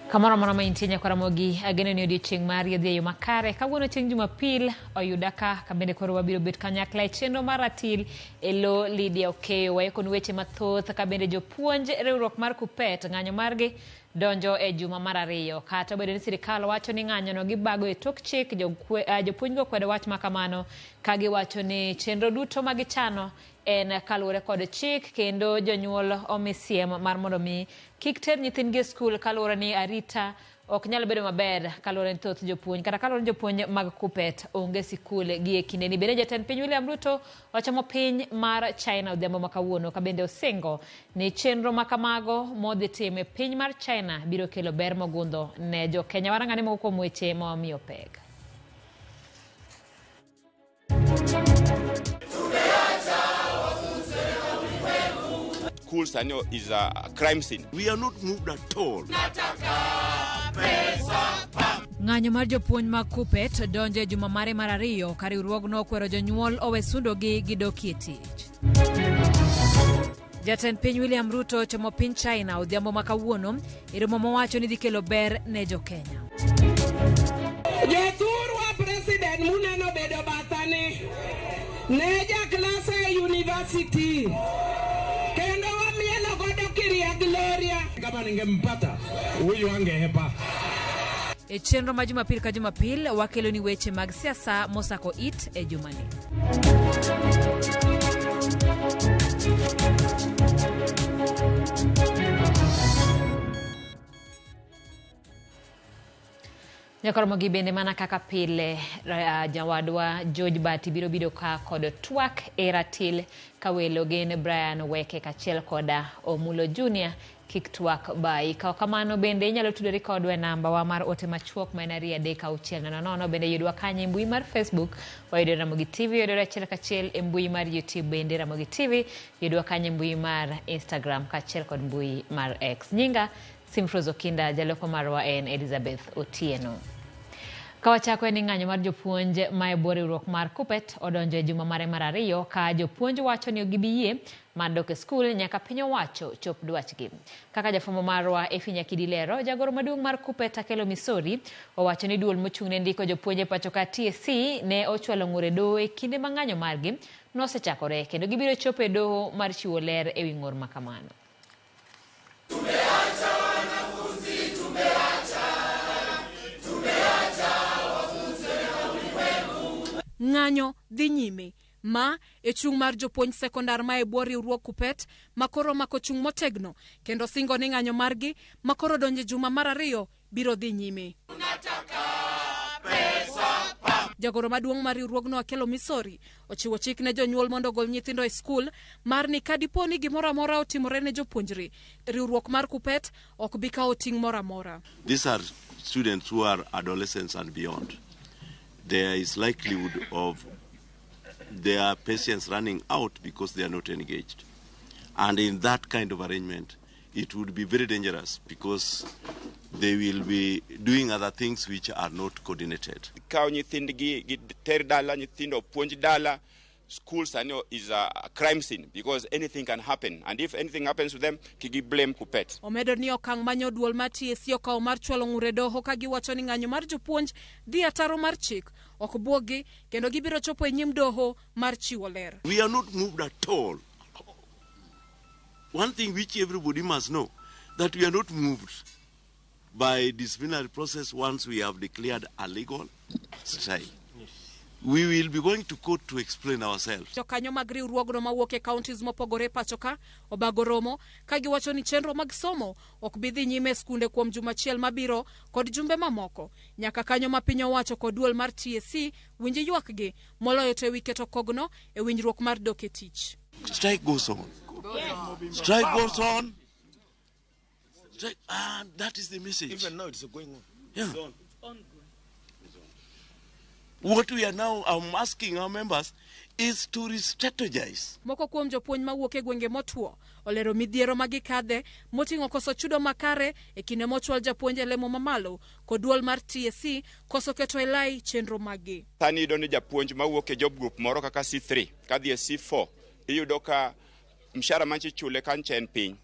Kamoro amora ma intie nyakwa Ramogi, ageno ni odiochieng' mari odhi e yo makare. Kawuono chieng' Jumapil oyuda ka kabende koro wabiro bet kanyakla e chenro mar ratil e lo Lydia Okeyo. Waikonu weche mathoth kabende jopuonj riwruok mar KUPPET ng'anyo margi donjo e juma mar ariyo. Kata obedo ni sirikal wacho ni ng'anyono gibago e tok chik, jopuonjgo kwedo wach ma kamano ka giwacho ni chenro duto ma gichano en kaluwore kod chik kendo jonyuol omi siem mar mondo mi kik ter nyithindgi e skul kaluwore ni arita ok nyal bedo maber kaluwore ni thoth jopuonj kata kaluwore ni jopuonj mag KUPPET onge sikul gi e kindeni. Bende jatend piny William Ruto ochomo piny mar China odhiambo ma kawuono ka bende osingo ni chenro ma kamago modhi timo e piny mar China biro kelo ber mogundho ne jo Kenya. Warang'ane moko kuom weche ma wamiyo pek. School sani is a crime scene. We are not moved at all. Ng'anyo mar jopuonj mag KUPPET donjo e juma mare mar ariyo ka riwruogno okwero jonyuol owe sundogi gidokie tich. Jatend piny William Ruto ochomo piny China odhiambo ma kawuono e romo mowacho ni dhi kelo ber ne jo Kenya. Jothurwa president muneno bedo bathani ne ja klasa e university kendo wamielo godo Kiria Gloria. Kama ningempata huyu angehepa. E chenro ma Jumapil ka Jumapil wakelo ni weche mag siasa mosako it e jumani. Nyakoromogi bende mana kaka pile jawadwa George Bati biro bedo ka kod twak e ratil ka welo gin Brian Weke kachiel koda Omulo Junior kik twak bayi. Kaw kamano bende inyalo tudori kodwa e namba wa mar ote machuok ma en 23600 bende yudwa kanyo e mbui mar Facebook wayudore Ramogi TV yudore achiel kachiel e mbui mar YouTube bende Ramogi TV yudwa kanyo e mbui mar Instagram kaachiel kod mbui mar X. Nyinga Simfrose Okinda, jaloko marwa en Elizabeth Otieno. Kawachako en ni ng'anyo mar jopuonj ma e bwo riwruok mar KUPPET odonjo e juma mare mar ariyo ka jopuonj wacho ni ok gibi yie mar dok e skul nyaka piny owacho chop dwachgi. Kaka jafwambo marwa Effie Nyakidi lero, jagoro maduong' mar KUPPET Akelo Misori owacho ni duol mochung' ne ndiko jopuonj e pacho ka TSC ne ochwalo ng'ur e doho e kinde ma ng'anyo margi nosechakore kendo gibiro chopo e doho mar chiwo ler e wi ng'ur ma kamano. Ng'anyo dhi nyime. Ma e chung' mar jopuonj sekondar ma e bwo riwruog KUPPET ma koro omako chung' motegno kendo singo ni ng'anyo margi ma koro donjo e juma mar ariyo biro dhi nyime. Jagoro maduong' mar riwruogno Akelo Misori ochiwo chik ne jonyuol mondo ogol nyithindo e skul mar ni ka dipo ni gimoro amora otimore ne jopuonjre, riwruok mar KUPPET ok bi kawo ting' moro amora. These are students who are adolescents and beyond. There is likelihood of their patience running out because they are not engaged. And in that kind of arrangement, it would be very dangerous because they will be doing other things which are not coordinated. Kaw nyithindgi giter dala, nyithindo puonj dala. School sani is a crime scene because anything can happen, and if anything happens to them, kigi blame KUPPET. Omedo ni okang' manyo duol mar TSC okawo mar chwalo ng'ur e doho ka giwacho ni ng'anyo mar jopuonj dhi ataro mar chik ok buoggi kendo gibiro chopo e nyim doho mar chiwo ler. We are not moved at all. One thing which everybody must know, that we are not moved by disciplinary process once we have declared a legal strike. We will be going to court to explain ourselves. Jokanyo mag riwruogno mawuok e counties mopogore pacho ka obago romo ka giwacho ni chenro mag somo ok bi dhi nyime e skunde kuom juma achiel mabiro kod jumbe mamoko nyaka kanyo ma piny owacho kod duol mar TSC winj ywakgi moloyo to ewi keto kogno e winjruok mar dok e tich. Strike goes on. Strike goes on. Strike, and that is the message. Even now it's going on. Yeah. What we are now asking our members is to re-strategize. Moko kuom jopuonj mawuok e gwenge motwo olero midhiero ma gikadhe moting'o koso chudo makare e kinde mochwal japuonj e lemo mamalo kod duol mar TSC koso keto e lai chenro maggi. Sani iyudo ni japuonj mawuok e job group moro kaka C3 kadhi e C4 iyudo ka mshahara manche ichule kancha en piny.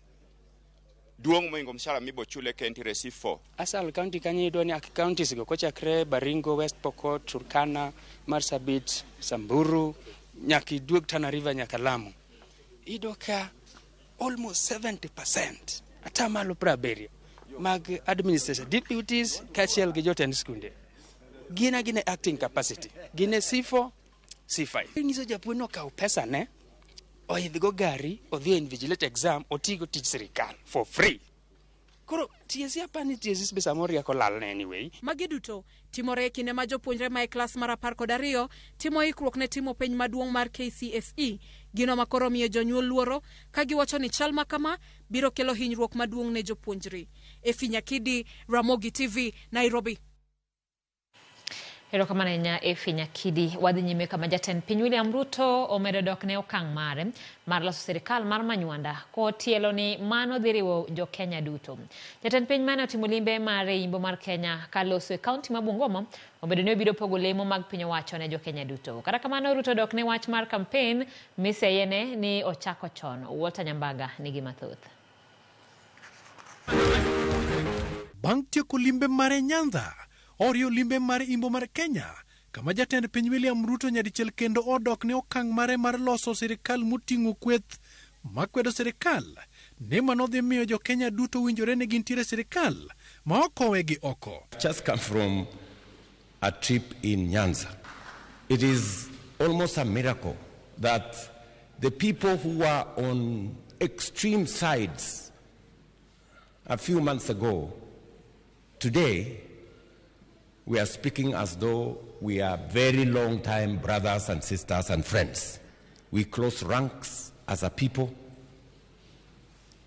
Duong' moingo mshahara mibo chule ka entiere C4. Asal County kanyo iyudo ni counties go kochakre Baringo, West Pokot, Turkana, Marsabit, Samburu, nyaka iduog Tana River nyaka Lamu. Iyudo ka almost 70%, atamalo 70 mag administration deputies kaachiel gi jotend skunde gin agina e acting capacity, gin e C4, C5. Inyiso japuonj ni okaw pesa ne oidhgo gari odhi e invigilate exam otigo tij sirikal for free. Koro TSC apani TSC be samoro rieko lalne anyway. Magi duto timore e kinde ma jopuonjre ma e klas mar 12 timo ikruok ne timo penj maduong' mar KCSE. Gino ma koro miyo jonyuol luoro ka giwacho ni chal ma kama biro kelo hinyruok maduong' ne jopuonjre. Efi Nyakidi, Ramogi TV, Nairobi. Erokamano ahinya Efi Nyakidi. Wadhi nyime kama jatend piny William Ruto omedo dok ne okang' mare mar loso sirikal mar Manywanda kotielo ni mano dhi riwo jo Kenya duto. Jatend piny mane otimo limbe mare e imbo mar Kenya kaloso e kaunti ma Bungoma omedo ni obiro pogo lemo mag piny owacho ne jo Kenya duto. Kata kamano Ruto dok ne wach mar kampen miseyene ni ochako chon. Walter Nyambaga nigi mathoth. Bang' tieko limbe mare Nyanza, oriwo limbe mar imbo mar Kenya, kama jatend piny William Ruto nyadichiel kendo odok ne okang' mare mar loso sirikal moting'o kweth makwedo sirikal ni mano dhi miyo jo Kenya duto winjore ni gintiere sirikal ma ok owegi oko. Just come from a trip in Nyanza. It is almost a miracle that the people who were on extreme sides a few months ago, today we are speaking as though we are very long time brothers and sisters and friends. We close ranks as a people.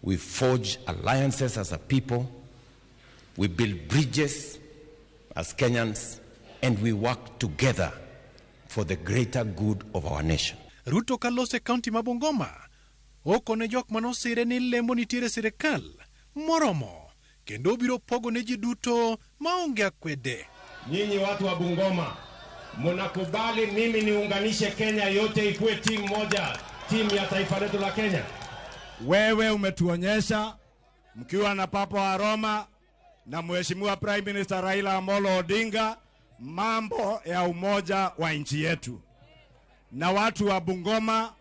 We forge alliances as a people. We build bridges as Kenyans, and we work together for the greater good of our nation. Ruto kalose kaunti ma Bungoma okone jok manosire ni lembo nitiere sirikal moromo kendo obiro pogo ne ji duto maonge akwede. Nyinyi watu wa Bungoma, mnakubali mimi niunganishe Kenya yote ikuwe timu moja, timu ya taifa letu la Kenya? Wewe umetuonyesha mkiwa na Papa wa Roma na Mheshimiwa Prime Minister Raila Amolo Odinga mambo ya umoja wa nchi yetu, na watu wa Bungoma,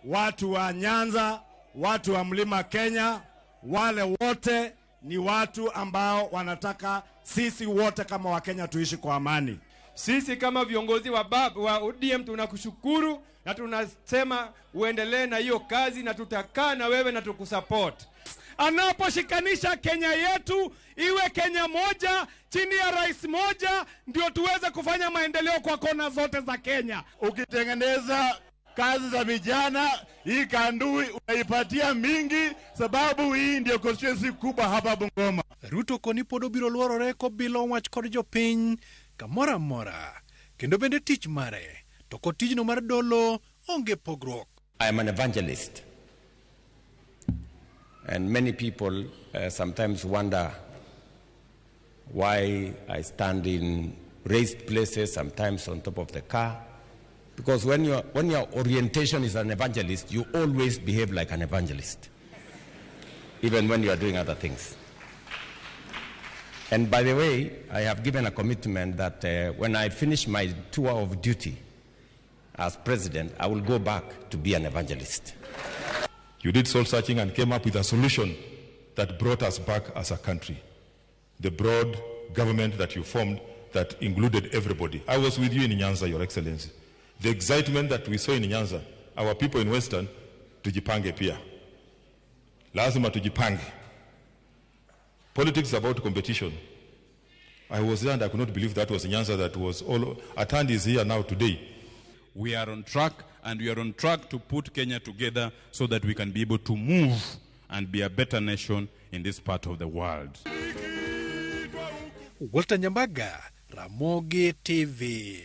watu wa Nyanza, watu wa Mlima Kenya, wale wote ni watu ambao wanataka sisi wote kama Wakenya tuishi kwa amani. Sisi kama viongozi wa BAB wa ODM tunakushukuru na tunasema uendelee na hiyo kazi na tutakaa na wewe na tukusupport. Anaposhikanisha Kenya yetu iwe Kenya moja chini ya rais moja, ndio tuweze kufanya maendeleo kwa kona zote za Kenya. Ukitengeneza kazi za vijana, hii Kandui unaipatia mingi, sababu hii ndio constituency kubwa hapa Bungoma. Ruto koni pod obiro luorore kobilo wach kod jopiny kamoro amora kendo bende tich mare to kod tijno mar dolo onge pogruok. I am an evangelist. And many people sometimes wonder why I stand in raised places, sometimes on top of the car. Because when your orientation is an evangelist, you always behave like an evangelist, even when you are doing other things. And by the way, I have given a commitment that when I finish my tour of duty as president, I will go back to be an evangelist. You did soul searching and came up with a solution that brought us back as a country. The broad government that you formed that included everybody. I was with you in Nyanza, Your Excellency. The excitement that we saw in Nyanza, our people in Western, tujipange pia. Lazima tujipange. Politics is about competition. I was there and I could not believe that was Nyanza that was all. Atandi is here now today. We are on track, and we are on track to put Kenya together so that we can be able to move and be a better nation in this part of the world. Walter Nyambaga, Ramogi TV.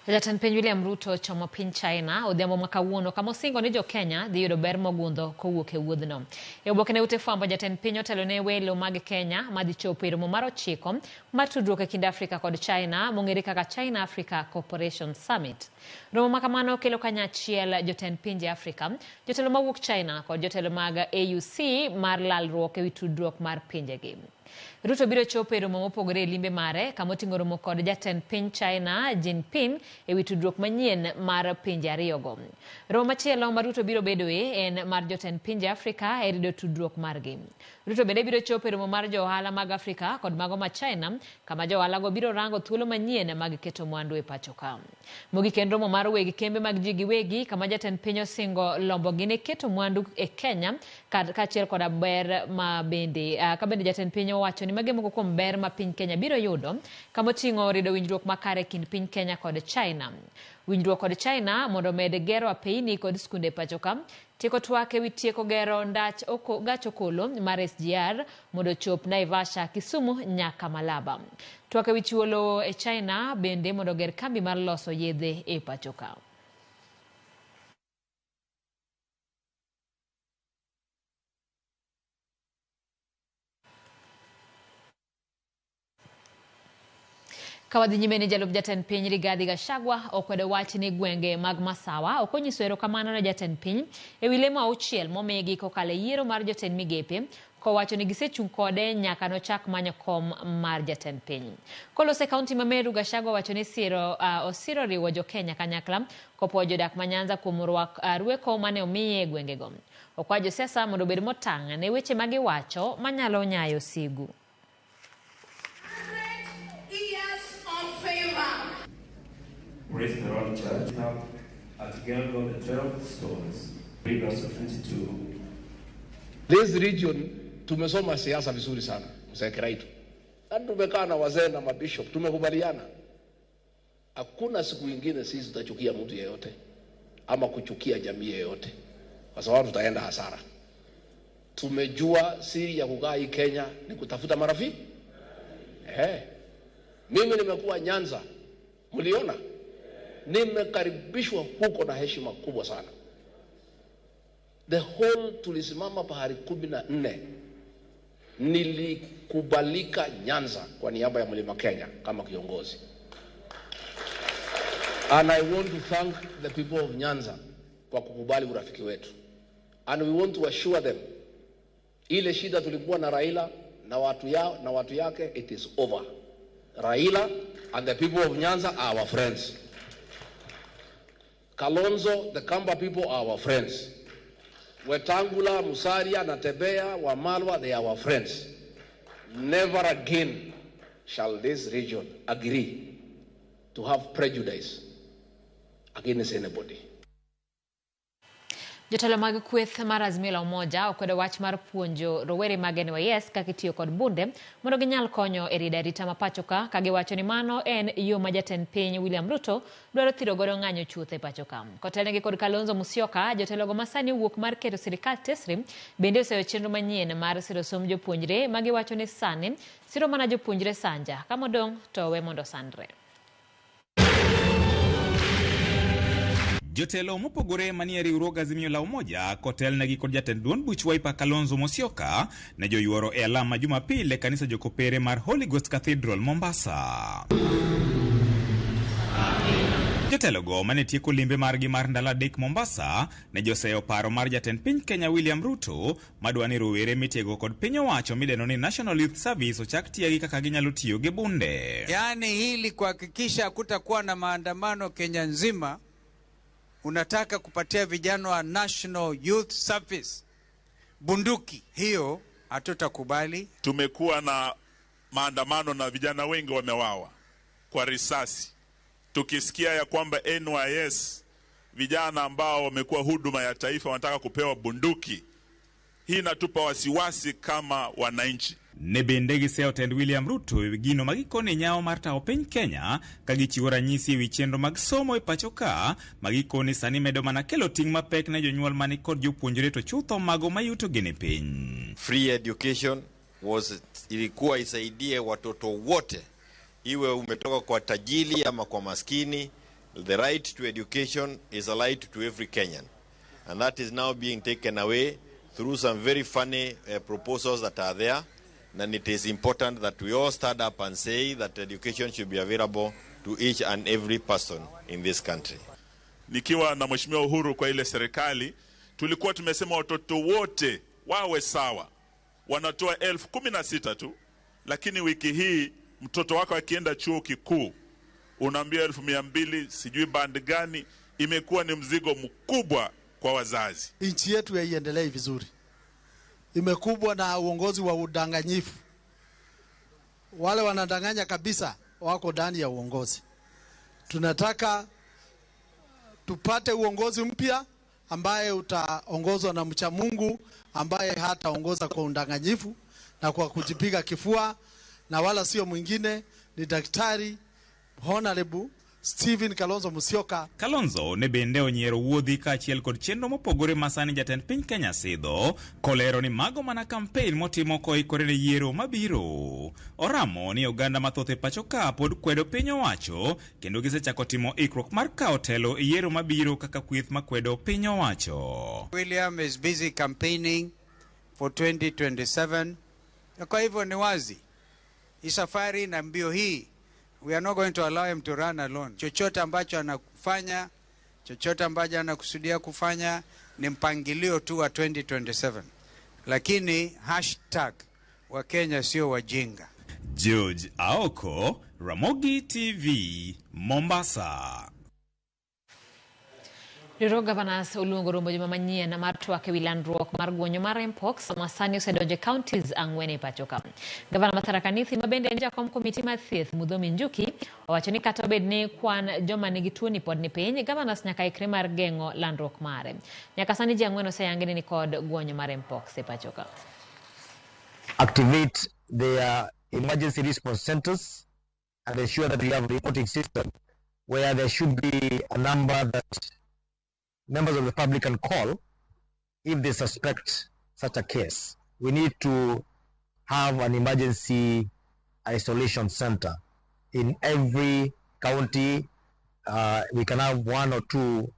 Jatend piny William Ruto ochomo piny China odhiambo ma kawuono kama osingo ni jo Kenya dhi yudo ber mogundho kowuok e wuodhno. E oboke ne ute fwambo, jatend piny otelo ne welo mag Kenya madhi chopo e romo mar 9 mar tudruok e kind Afrika kod China mong'ere kaka China Africa Cooperation Summit. Romo ma kamano kelo kanyachiel jotend pinje Afrika, jotelo mawuok China kod jotelo mag AUC mar lalruok ewi tudruok mar pinjegi. Ruto biro chopo e romo mopogore e limbe mare kama oting'o romo kod jatend piny China Jinping ewi tudruok manyien mar pinje ariyogo. Romo machielo ma Ruto biro bedoe en mar jotend pinje Afrika e rido tudruok margi. Ruto bende biro chopo e romo mar jo ohala mag Afrika kod mago ma China kama jo ohalago biro rango thuolo manyien mag keto mwandu e pacho ka. Mogik en romo mar weg kembe mag ji giwegi kama jatend piny osingo lombogi ne keto mwandu e Kenya kaachiel koda ber ma bende ka bende jatend piny owacho ni magi moko kuom ber ma piny Kenya biro yudo kama oting'o rido winjruok makare kind piny Kenya kod China. Winjruok kod China mondo omed gero apeyni kod skunde pacho ka, tieko twak ewi tieko gero ndach gach okolo mar SGR mondo ochop Naivasha, Kisumu nyaka Malaba. Twak ewi chiwo lowo e China bende mondo oger kambi mar loso yedhe e pacho ka. Ka wadhi nyime ni jalup jatend piny Rigathi Gachagua okwedo wach ni gwenge mag Masawa ok onyiso erokamano ne jatend piny ewi lemo 6 momigi kokalo e yiero mar jotend migepe kowacho ni gisechung' kode nyaka nochak manyo kom mar jatend piny. Koloso e kaunti ma Meru, Gachagua wacho ni osiro riwo jo Kenya kanyakla kopuoyo jodak ma Nyanza kuom rweko mane omiye e gwengego. Okwayo josiasa mondo obed motang' ne weche ma giwacho manyalo nyayo sigu. Praise the Lord, Church. At Gilgal, the 12 stones, 3 verse 22. This region tumesoma siasa vizuri sana, Mzee Kiraitu. Na tumekaa na wazee na mabishop, tumekubaliana. Hakuna siku nyingine sisi tutachukia mtu yeyote ama kuchukia jamii yeyote, kwa sababu tutaenda hasara. Tumejua siri ya kukaa hii Kenya ni kutafuta marafiki. Mimi nimekuwa Nyanza, mliona? Nimekaribishwa huko na heshima kubwa sana. The whole tulisimama pahali 14. Nilikubalika Nyanza kwa niaba ya Mlima Kenya kama kiongozi. And I want to thank the people of Nyanza kwa kukubali urafiki wetu. And we want to assure them, ile shida tulikuwa na Raila na watu yao na watu yake, it is over. Raila and the people of Nyanza are our friends. Kalonzo, the Kamba people are our friends. Wetangula, Musalia, Natembea, Wamalwa, they are our friends. Never again shall this region agree to have prejudice against anybody. Jotelo mag kweth mar Azimio la Umoja okwedo wach mar puonjo rowere mag NYS kaka itiyo kod bunde mondo ginyal konyo e rido arita ma pacho ka, ka giwacho ni mano en yo ma jatend piny William Ruto dwaro thiro godo ng'anyo chuth e pacho ka. Kotelnegi kod Kalonzo Musyoka, jotelogo ma sani wuok mar keto sirikal tesre bende oseyo chenro manyien mar siro somb jopuonjre ma giwacho ni sani siro mana jopuonjre sanja, ka modong' to we mondo sandre. Jotelo mopogore manie riwruog Azimio la Umoja kotelnegi kod jatend duond buch Wiper Kalonzo Musyoka ne joyuoro e alam ma Jumapil e kanisa jokopere mar Holy Ghost Cathedral Mombasa. Jotelogo mane tieko limbe margi mar ndalo 3 Mombasa ne joseyo paro mar jatend piny Kenya William Ruto madwa ni rowere mitiego kod piny owacho midendo ni National Youth Service ochak tiegi kaka ginyalo tiyo gi bunde. Yaani hili kuhakikisha kutakuwa na maandamano Kenya nzima, unataka kupatia vijana wa National Youth Service bunduki, hiyo hatutakubali. Tumekuwa na maandamano na vijana wengi wamewawa kwa risasi. Tukisikia ya kwamba NYS vijana ambao wamekuwa huduma ya taifa wanataka kupewa bunduki, hii inatupa wasiwasi kama wananchi. Ne bende giseyo tend William Ruto e gino ma gikone nyao mar tawo piny Kenya ka gichiwo ranyisi ewi chenro mag somo e pacho ka ma gikone sani medo mana kelo ting' mapek ne jonyuol mani kod jopuonjre to chutho mago mayuto gi ni piny. Free education was ilikuwa isaidie watoto wote, iwe umetoka kwa tajiri ama kwa maskini, The right to education is a right to every Kenyan. And that is now being taken away through some very funny proposals that are there. And it is important that we all stand up and say that education should be available to each and every person in this country. Nikiwa na Mheshimiwa Uhuru kwa ile serikali, tulikuwa tumesema watoto wote wawe sawa. Wanatoa 16,000 tu, lakini wiki hii mtoto wako akienda chuo kikuu unaambia 200,000, sijui band gani. Imekuwa ni mzigo mkubwa kwa wazazi. Nchi yetu haiendelei vizuri, imekumbwa na uongozi wa udanganyifu. Wale wanadanganya kabisa wako ndani ya uongozi. Tunataka tupate uongozi mpya ambaye utaongozwa na mcha Mungu, ambaye hataongoza kwa udanganyifu na kwa kujipiga kifua, na wala sio mwingine ni Daktari Honorable Stephen Kalonzo Musyoka. Kalonzo ne bende onyiero wuodhi kaachiel kod chenro mopogore ma sani jatend piny Kenya sidho kolero ni mago mana kampen motimo koikore ne yiero mabiro. Oramo ni oganda mathoth e pacho ka pod kwedo piny owacho kendo gisechako timo ikruok mar kawo telo e yiero mabiro kaka kweth makwedo piny owacho. William is busy campaigning for 2027. Na kwa hivyo ni wazi, hii safari na mbio hii, we are not going to allow him to run alone. Chochote ambacho anafanya, chochote ambacho anakusudia kufanya ni mpangilio tu wa 2027. Lakini hashtag wa Kenya sio wajinga. George Aoko, Ramogi TV, Mombasa. Riwruog Governors oluongo romo juma manyien mar twak ewi landruok mar guonyo mar Mpox ma sani osedonjo e counties 4 e pacho ka. Gavana ma Tharaka Nithi ma bende en jakom komiti mar thieth Muthomi Njuki owacho ni kata obed ni kwan joma nigi tuoni pod ni piny, governors nyaka ikre mar geng'o landruok mare. Nyaka sani ji 4 oseyangi ni nikod guonyo mar Mpox e pacho ka. Activate their emergency response centers and ensure that we have a reporting system where there should be a number that members of the public can call if they suspect such a case. We need to have an emergency isolation center in every county. We can have 1 or 2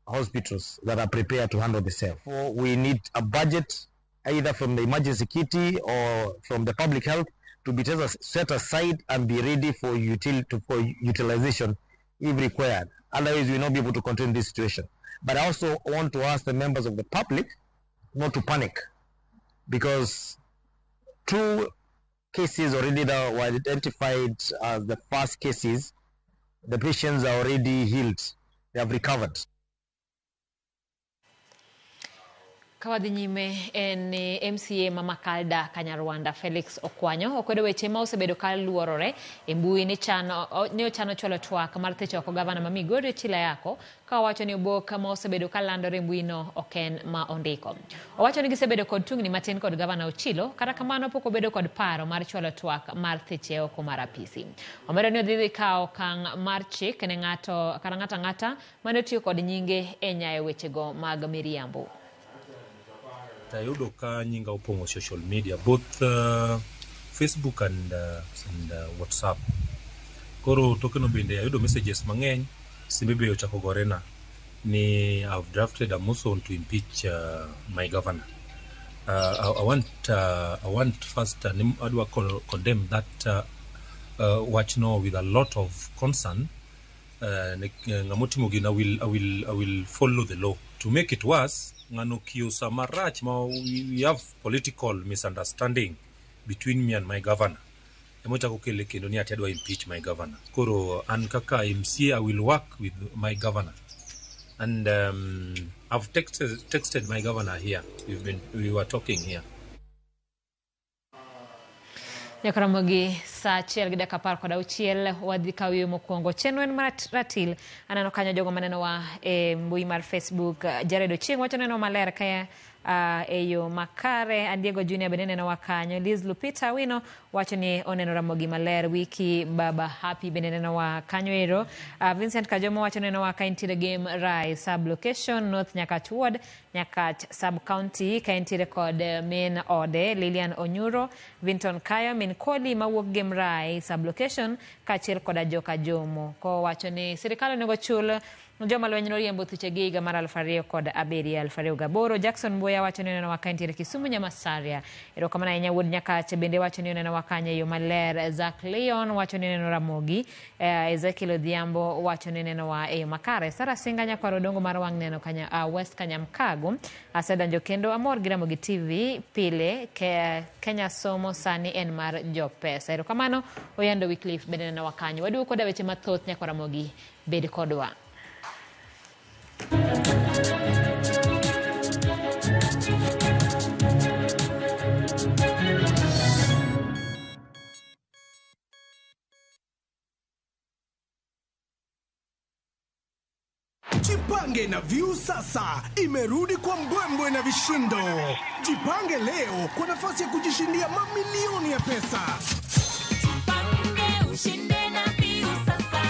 hospitals that are prepared to handle the same. We need a budget either from the emergency kitty or from the public health to be set aside and be ready for utilization if required. Otherwise, we will not be able to contain this situation. But I also want to ask the members of the public not to panic, because 2 cases already that were identified as the first cases, the patients are already healed, they have recovered. Kawadhi nyime en MCA Mama Kalda Kanyarwanda Felix Okwanyo okwedo weche ma osebedo ka luorore e mbui ni ochano chwalo twak mar thicho oko gavana ma Migori Ochilo Ayako ka owacho ni obok ma osebedo ka landore e mbui no ok en ma ondiko. Owacho ni gisebedo kod tungni matin kod gavana Ochilo, kata kamano pok obedo kod paro mar chwalo twak mar thiche oko mar apisi. Omedo ni odhi kawo okang' mar chik ne ng'ato kata ng'ato ang'ata mane otiyo kod nyinge e nyayo wechego mag miriambo. Ayudo ka nyinga opong'o social media, both Facebook and WhatsApp. Koro tokeno bende ayudo messages mang'eny, simbe be ochako gorena ni I've drafted a motion to impeach my governor. I want first adwa condemn that wachno with a lot of concern. Ng'amotimo gino, I will follow the law. To make it worse, ng'ano kiusa marach ma we have political misunderstanding between me and my governor. Emochako kele kendo ni ati adwa impeach my governor. Koro an kaka MCA, I will work with my governor. And I've texted my governor here. We were talking here. Nyakaramogi saa 1:16 wadhi kawiyo mokwongo chenro en mar ratil. Aneno kanyo jogo maneno wa e mbui mar Facebook. Jared Ochieng wacho neno maler ka e yo makare. Andiego Junior bende nenowa kanyo. Liz Lupita Wino wacho ni oneno Ramogi maler. Wiki Baba Happy bende nenowa kanyo ero. Vincent Kajomo wacho nenowa ka entiere Game Rai sub location North Nyakach Ward, Nyakach sub county, ka entiere kod min ode Lilian Onyuro, Vinton Kayo, min Koli mawuok Game Rai sub location kaachiel koda Joka Jomo. Kowacho ni sirikal onego chul joma lweny noriembo thuchegi higa mar 2007 2008. Jackson Mboya wacho ni oneno ka entiere Kisumu Nyamasaria. Erokamano ahinya wuod Nyakache bende wacho ni oneno kanyo e yo maler. Zack Leon wacho ni oneno Ramogi. Ezekiel Odhiambo wacho ni onenowa e yo makare. Sara Singa nyakwar Odongo mar wang' neno kanya, West Kanyamkago. Asedonjo kendo amor gi Ramogi TV pile Kenya somo sani en mar jopesa. Erokamano Oyando Wycliffe bende nenowa kanyo. Waduogo koda weche mathoth nyakwar Ramogi, bed kodwa. Jipange na Viusasa imerudi kwa mbwembwe na vishindo. Jipange leo kwa nafasi ya kujishindia mamilioni ya pesa. Jipange ushinde na Viusasa.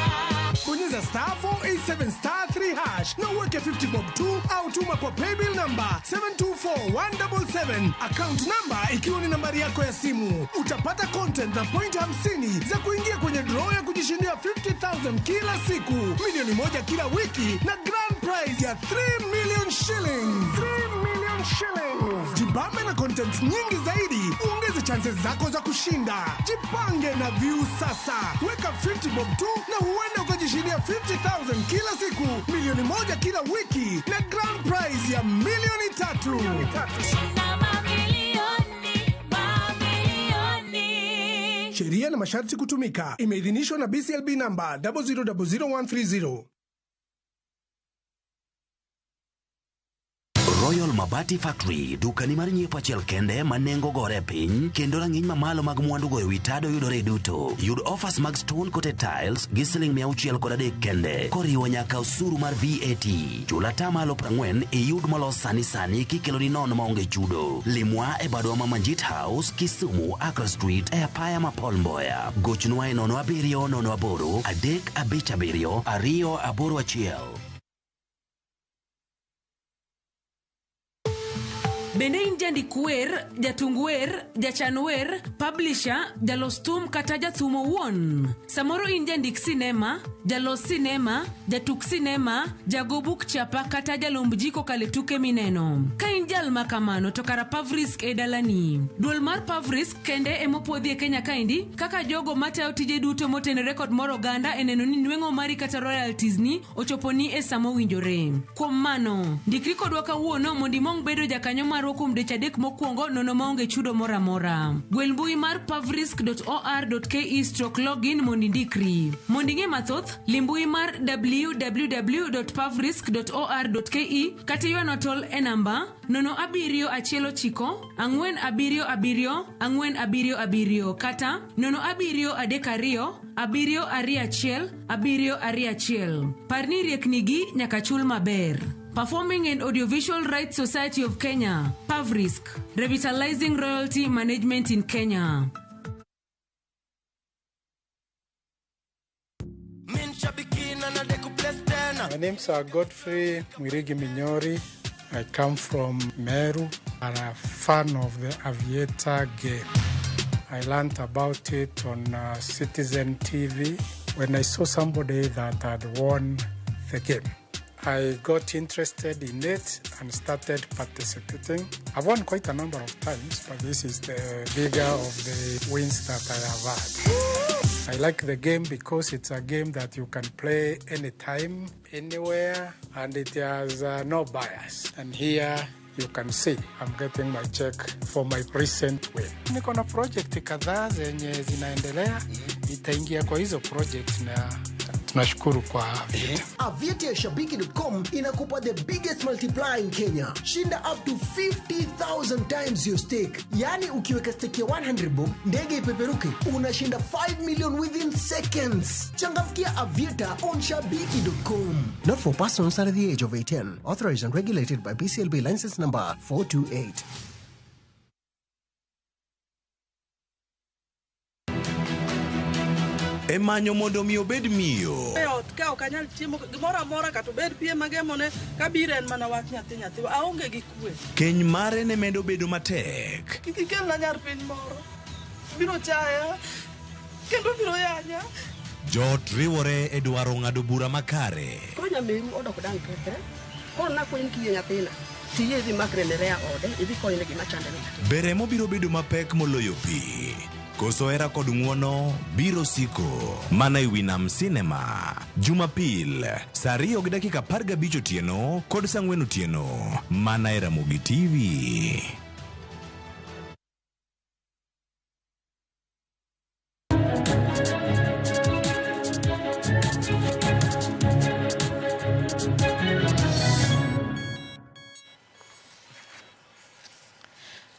Bonyeza star 487 star 3 hash na uweke 50 bob 2 au tuma kwa paybill number 724177, account number ikiwa ni nambari yako ya simu. Utapata content na point 50 za kuingia kwenye draw ya kujishindia 50,000 kila siku, milioni 1 kila wiki na grand prize ya 3 million shillings. 3 million shillings. Jibambe na content nyingi zaidi, uongeze chances zako za kushinda. Jipange na Viusasa. Weka 50 bob 2 na huenda ukajishindia 50,000 kila siku, milioni 1 kila wiki na grand prize ya milioni 3. Shinda mamilioni, mamilioni. Sheria na masharti kutumika. Imeidhinishwa na BCLB number 0000130. Royal Mabati Factory, dukani mar nyiepo achiel kende ma nengo gore piny kendo rang'iny mamalo mag mwandu goyo wi tado yudore duto. Yud offers mag stone coated tiles gi siling 603 kende koriwo nyaka osuru mar VAT. Chul 40% iyud molos sani sani kikeloni nono maonge chudo. Limwa e badwa ma Manjit House, Kisumu, Accra Street e apaya ma Paul Mboya. Gochnwa e 07 08 357 281. Bende in jandik wer, jatung wer, jachan wer, publisher, jalos thum kata jathum owuon. Samoro in jandik sinema, jalos sinema, jatuk sinema, jago buk chapa kata jalomb ji kokalo e tuke mineno. Ka in jal ma kamano to kara Pavrisk e dalani. Duol mar Pavrisk kende emopuodhi e Kenya kaendi kaka jogo matayo tije duto motenore kod mor oganda e neno ni nweng'o mari kata royalties ni ochoponi e sama owinjore. Kuom mano, ndikri kodwa kawuono mondo imong bedo jakanyo mar kuom deche 3 mokwongo nono maonge chudo moro amora. Gwel mbui mar pavrisk.or.ke/login mondo indikri. Mondo ing'e mathoth, lim mbui mar www.pavrisk.or.ke kata ywanwa tol e namba 0719 477 477 kata 0732 721 721. Par ni rieknigi nyaka chul maber. Performing and Audiovisual Rights Society of Kenya, Pavrisk, revitalizing royalty management in Kenya. My name's Godfrey Mwirigi Minyori. I come from Meru and I'm a fan of the Aviator game. I learned about it on Citizen TV when I saw somebody that had won the game. I got interested in it and started participating. I've won quite a number of times, but this is the bigger of the wins that I have had. I like the game because it's a game that you can play anytime, anywhere, and it has no bias. And here you can see I'm getting my check for my recent win. Niko na project kadhaa zenye zinaendelea, nitaingia kwa hizo project na Tunashukuru kwa Aviator. Aviator ya Shabiki.com inakupa the biggest multiplier in Kenya. Shinda up to 50,000 times your stake. Yaani ukiweka stake ya 100 bob, ndege ipeperuke, unashinda 5 million within seconds. Changamkia Aviator on Shabiki.com. Not for persons under the age of 18. Authorized and regulated by BCLB license number 428. E manyo mondo mi obed miyo. E ot ka ok anyal chiemo gimoro amora kata obed piem agemone kabiro en mana wach nyathi nyathiwa aonge gi kwe. Keny mare ne medo bedo matek. Kik ikelna nyar piny moro biro chaya kendo biro yanya. Joot riwore e dwaro ng'ado bura makare. Koro nyameru odok dang' kethre. Koro nakwayi ni kiyie nyathina tiyie idhi makre ne Rea ode idhi konyne gima chande ni. Be remo biro bedo mapek moloyo pi? Koso hera kod ng'uono biro siko mana e wi Nam Cinema Jumapil saa 2:15 otieno kod saa 4 otieno mana e Ramogi TV.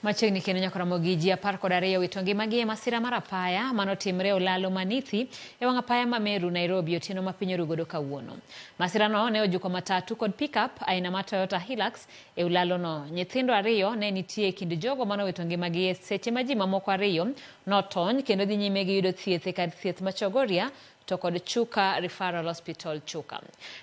Machiegni kendo nyaka Ramogi ji 12 wito ngimagi e masira mar apaya manotimre Olalo Manithi e wang' apaya ma Meru, Nairobi otieno ma piny oru godo kawuono. Masirano ne ojuko matatu kod pickup aina mar Toyota Hilux e ulalono. Nyithindo 2 ne nitie e kind jogo manowito ngimagi e seche ma ji mamoko 2 notony kendo dhi nyime gi yudo thieth e kar thieth ma Chogoria to kod Chuka Referral Hospital Chuka.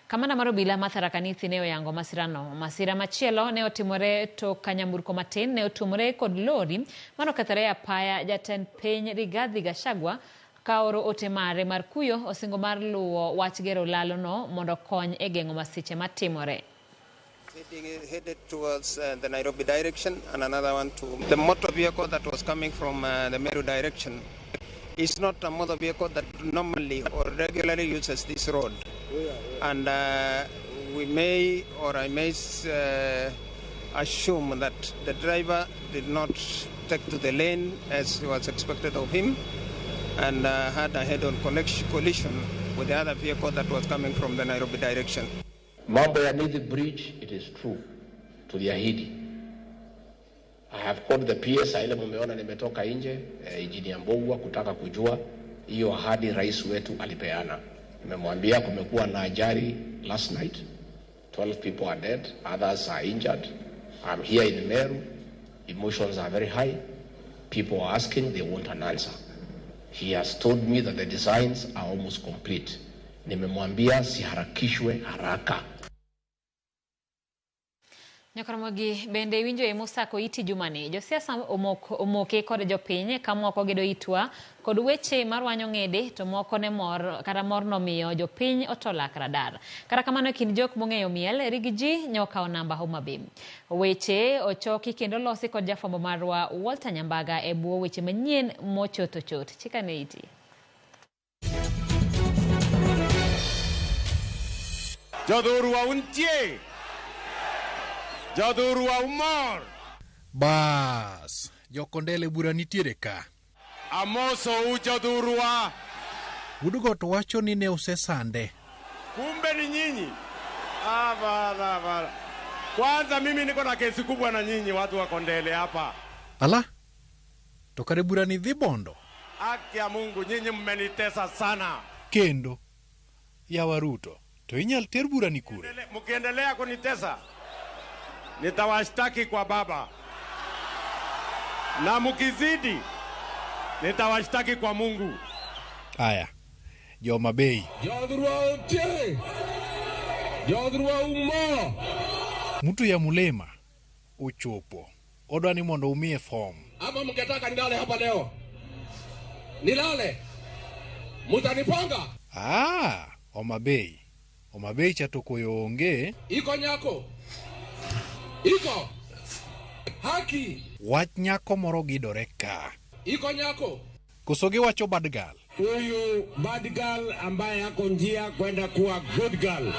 Kamanda mar obila ma Tharaka Nithi ne oyango masirano. Masira machielo ne otimore to kanyamburko matin ne otumore kod lori manokethore e apaya. Jatend piny Rigathi Gachagua ka oro ote mare mar kuyo osingo mar luwo wach gero olalono mondo okony e geng'o masiche matimore. Headed towards the Nairobi direction and another one to the motor vehicle that was coming from the Meru direction. It's not a motor vehicle that normally or regularly uses this road. And we may, or I may assume that the driver did not take to the lane as was expected of him and had a head-on collision with the other vehicle that was coming from the Nairobi direction. Mambo ya Nithi Bridge, it is true, tuliahidi. I have called the PS, ile mumeona nimetoka nje, Engineer Mbogwa kutaka kujua hiyo ahadi rais wetu alipeana. Nimemwambia kumekuwa na ajali last night, 12 people are dead, others are injured. I'm here in Meru, emotions are very high. People are asking, they want an answer. He has told me that the designs are almost complete. Nimemwambia siharakishwe haraka. Nyakaramogi bende iwinjo e Musa Koiti jumani. Josiasa omoke kod jopiny ka moko gedo itwa kod weche marwanyo ng'ede to moko ne mor kata mor nomiyo jopiny otolak radar. Kata kamano e kind jok mong'eyo miel Rigi G nyokawo namba Homa Bay. Weche ochoki kendo losi kod jafwambo marwa Walter Nyambaga e bwo weche manyien mochot ochot. Chikane iti. Jodhurwa untie. Jodhurwa umor. Bas, jokondele bura nitiere ka. Amoso u jodhurwa. Wuodgo wacho ni ne osesande. Kumbe ni nyinyi. Hapana. Kwanza mimi niko na kesi kubwa na nyinyi watu wa Kondele hapa. Ala? To kare bura ni dhi bondo. Haki ya Mungu nyinyi mmenitesa sana. Kendo yawa Ruto, to inyal ter bura ni kure. Mkiendelea kunitesa nitawashtaki kwa baba. Na mkizidi nitawashtaki kwa Mungu. Aya, Joma Bay. Jodhurwa otie. Jodhurwa umo. Mtu ya mulema uchopo. Odwa ni mondo umie form. Ama mngetaka nilale hapa leo? Nilale? Mutanipanga? Ah, Homa Bay. Homa Bay cha tokoyo onge. Iko nyako. Iko. Haki. Wach nyako moro gidore ka. Iko nyako. Koso giwacho bad girl. Huyu bad girl ambaye ako njia kwenda kuwa good girl.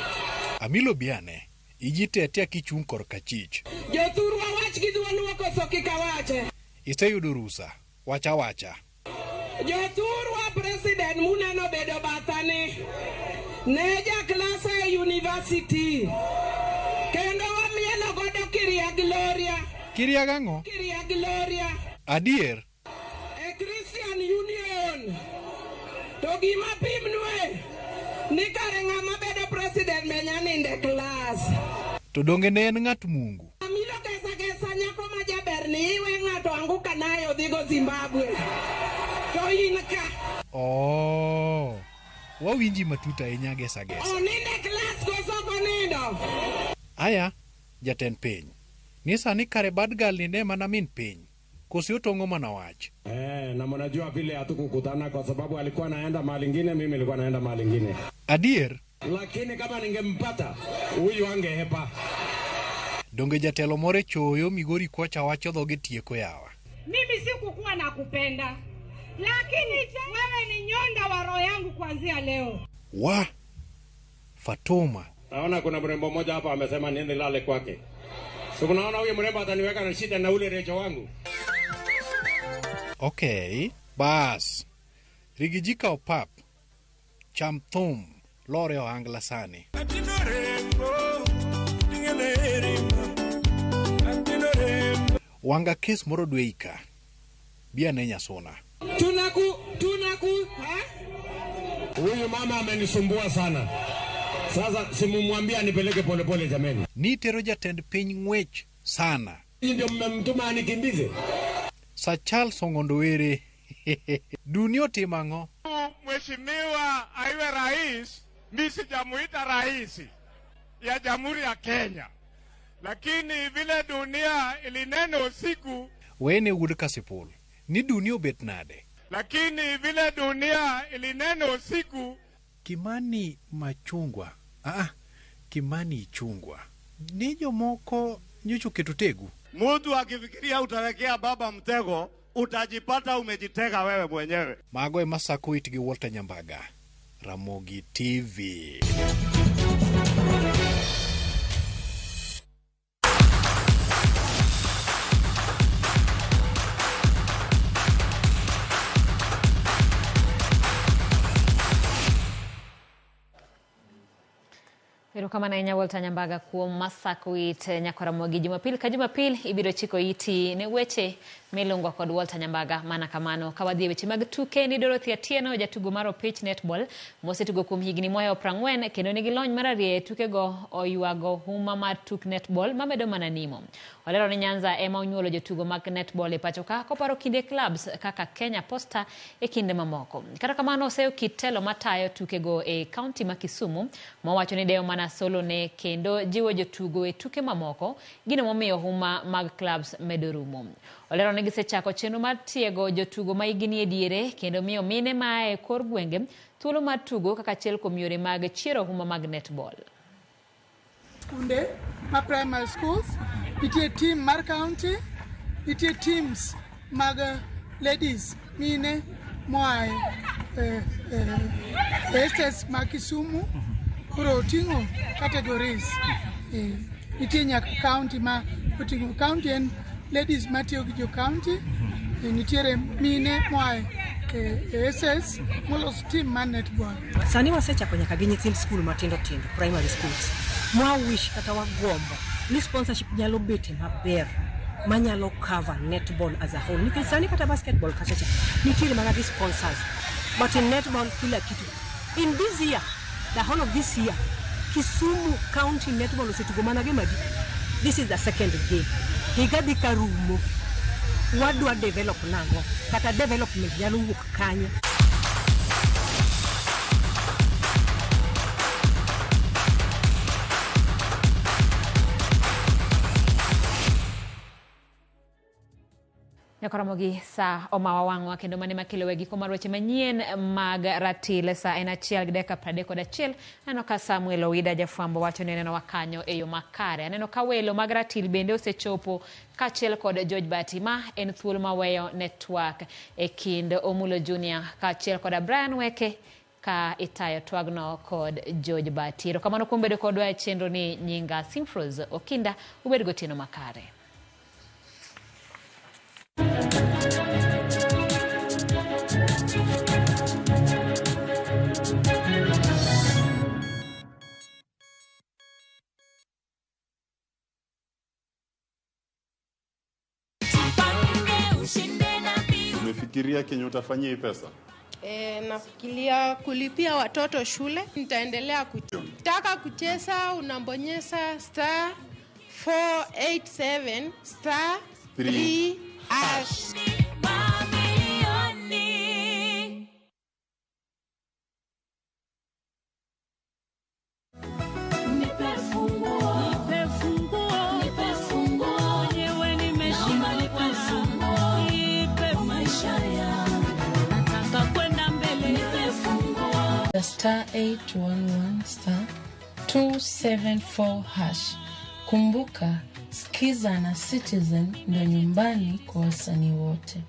Amilo biane. Iji tetea kichung' korka chich. Jothurwa wach gi dholuo koso kik awache. Iseyudo rusa. Wacha wacha. Jothurwa president muneno bedo bathani. Ne ja klasa e university. Kendo wamielo godo Kiria Gloria. Kiria gang'o? Kiria Gloria. Adier. E Christian Union. To gima pimnwe ni kare ng'ama bedo president menya ninde klas. To donge ne en ng'at Mungu? Amilo gesa gesa nyako ma jaber ni iwe ng'ato anguka nayo dhigo Zimbabwe. To in ka. Oh. Wawinji matut ahinya gesa gesa. Oninde klas koso ok onindo? Aya, jatend piny. Ni sani kare bad girl ni ne mana min piny. Kosi otong'o mana wach. Na mnajua vile hatukukutana kwa sababu alikuwa anaenda mahali ingine, mimi nilikuwa naenda mahali ingine. Adier. Lakini kama ningempata huyu angehepa. Donge jatelo moro choyo Migori kocha wacho dhoge tieko yawa. Mimi sikukuwa nakupenda. Lakini wewe ni nyonda wa roho yangu kuanzia leo. Wa Fatuma. Naona kuna mrembo mmoja hapa amesema niende lale kwake. So unaona huyu mrembo ataniweka na shida na ule recho wangu. Okay, bas. Rigijika opap. Cham thum. Lore ohangla sani. Wanga kes moro dwe ika. Bia ne Nyasuna. Tunaku ha? Huyu mama amenisumbua sana. Sasa simumwambia nipeleke polepole jameni. Ni tero jatend piny ng'wech sana. Ndio mmemtuma anikimbize. Sir Charles Ong'ondo Were. Dunia otimo ang'o? Mheshimiwa aiwe rais, mimi sijamuita rais ya Jamhuri ya Kenya. Lakini vile dunia ilinena usiku. Wene wuod Kasipul. Ni dunia obet nade? Lakini vile dunia ilinena usiku. Kimani Machungwa. Kimani Ichungwa. Ni jomoko nyocha oketo tegu. Mtu akifikiria utawekea baba mtego, utajipata umejitega wewe mwenyewe. Mago ema sako it gi Walter Nyambaga. Ramogi TV. Erokamano ahinya Walter Nyambaga kuom masako it Nyakoramogi Jumapil ka Jumapil ibiro chiko iti ne weche milungo kod Walter Nyambaga mana kamano. Ka wadhi e weche mag tuke ni Dorothy Atieno jatugo mar opich netball mosetugo kuom higni moyo 40 kendo nigi lony mararieya e tukego oywago huma mar tuk netball mamedo mana nimo. Olero ni Nyanza ema onyuolo jotugo mag netball e pacho ka koparo kinde clubs kaka Kenya Posta e kinde mamoko. Kata kamano oseyo kit telo matayo tukego e kaunti ma Kisumu mowacho ni dewo mana solo ne kendo jiwo jotugo e tuke mamoko gino momiyo huma mag clubs medo rumo. Olero ni gisechako chenro mar tiego jotugo ma higni e diere kendo miyo mine mae kor gwenge thuolo mar tugo kaka achiel kuom yore mag chiero huma mag netball. Skunde ma primary schools nitie team mar county, nitie teams mag ladies mine moa e estates ma Kisumu. Koro oting'o categories. Nitie nyaka county ma oting'o county en ladies matiyo gi jo county. Nitiere mine moa e SS molos team mar netball. Sani wasechako nyaka gi nyithind skul matindo tindo, primary schools. Mwa wish kata wagombo ni sponsorship nyalo bete maber manyalo cover netball as a whole. Nikech sani kata basketball kacha cha nitiere mana gi sponsors, but in netball kila kitu. In this year, the whole of this year, Kisumu County Netball osetugo mana game adi. This is the second game. Higa dhi karumo. Wadwa develop nang'o? Kata development nyalo wuok kanye? Nyakoramogi sa omawa wang'wa kendo mane makelo e giko mar weche manyien mag ratil sa en 1:31. Aneno ka Samuel Owida jafwambo wacho ni onenowa kanyo e yo makare. Aneno ka welo mag ratil bende osechopo kaachiel kod George Bati. Ma en thuolo maweyo network e kind Omulo Junior kaachiel kod Brian Weke ka itayo twagno kod George Bati. Erokamano kuom bedo kodwa e chenro ni. Nyinga Simfros Okinda, ubed gotieno makare. Unafikiria kenye utafanyia hii pesa? E, nafikiria kulipia watoto shule. Nitaendelea kutaka kucheza, unabonyeza star 487 star 3 hash. Mamilioni. Nipe funguo, nipe funguo, nipe funguo, mwenyewe nimeshinda, nipe funguo, nipe maisha yangu, nataka kwenda mbele, nipe funguo. The star 811 star 274 hash. Kumbuka, Skiza na Citizen ndo nyumbani kwa wasanii wote.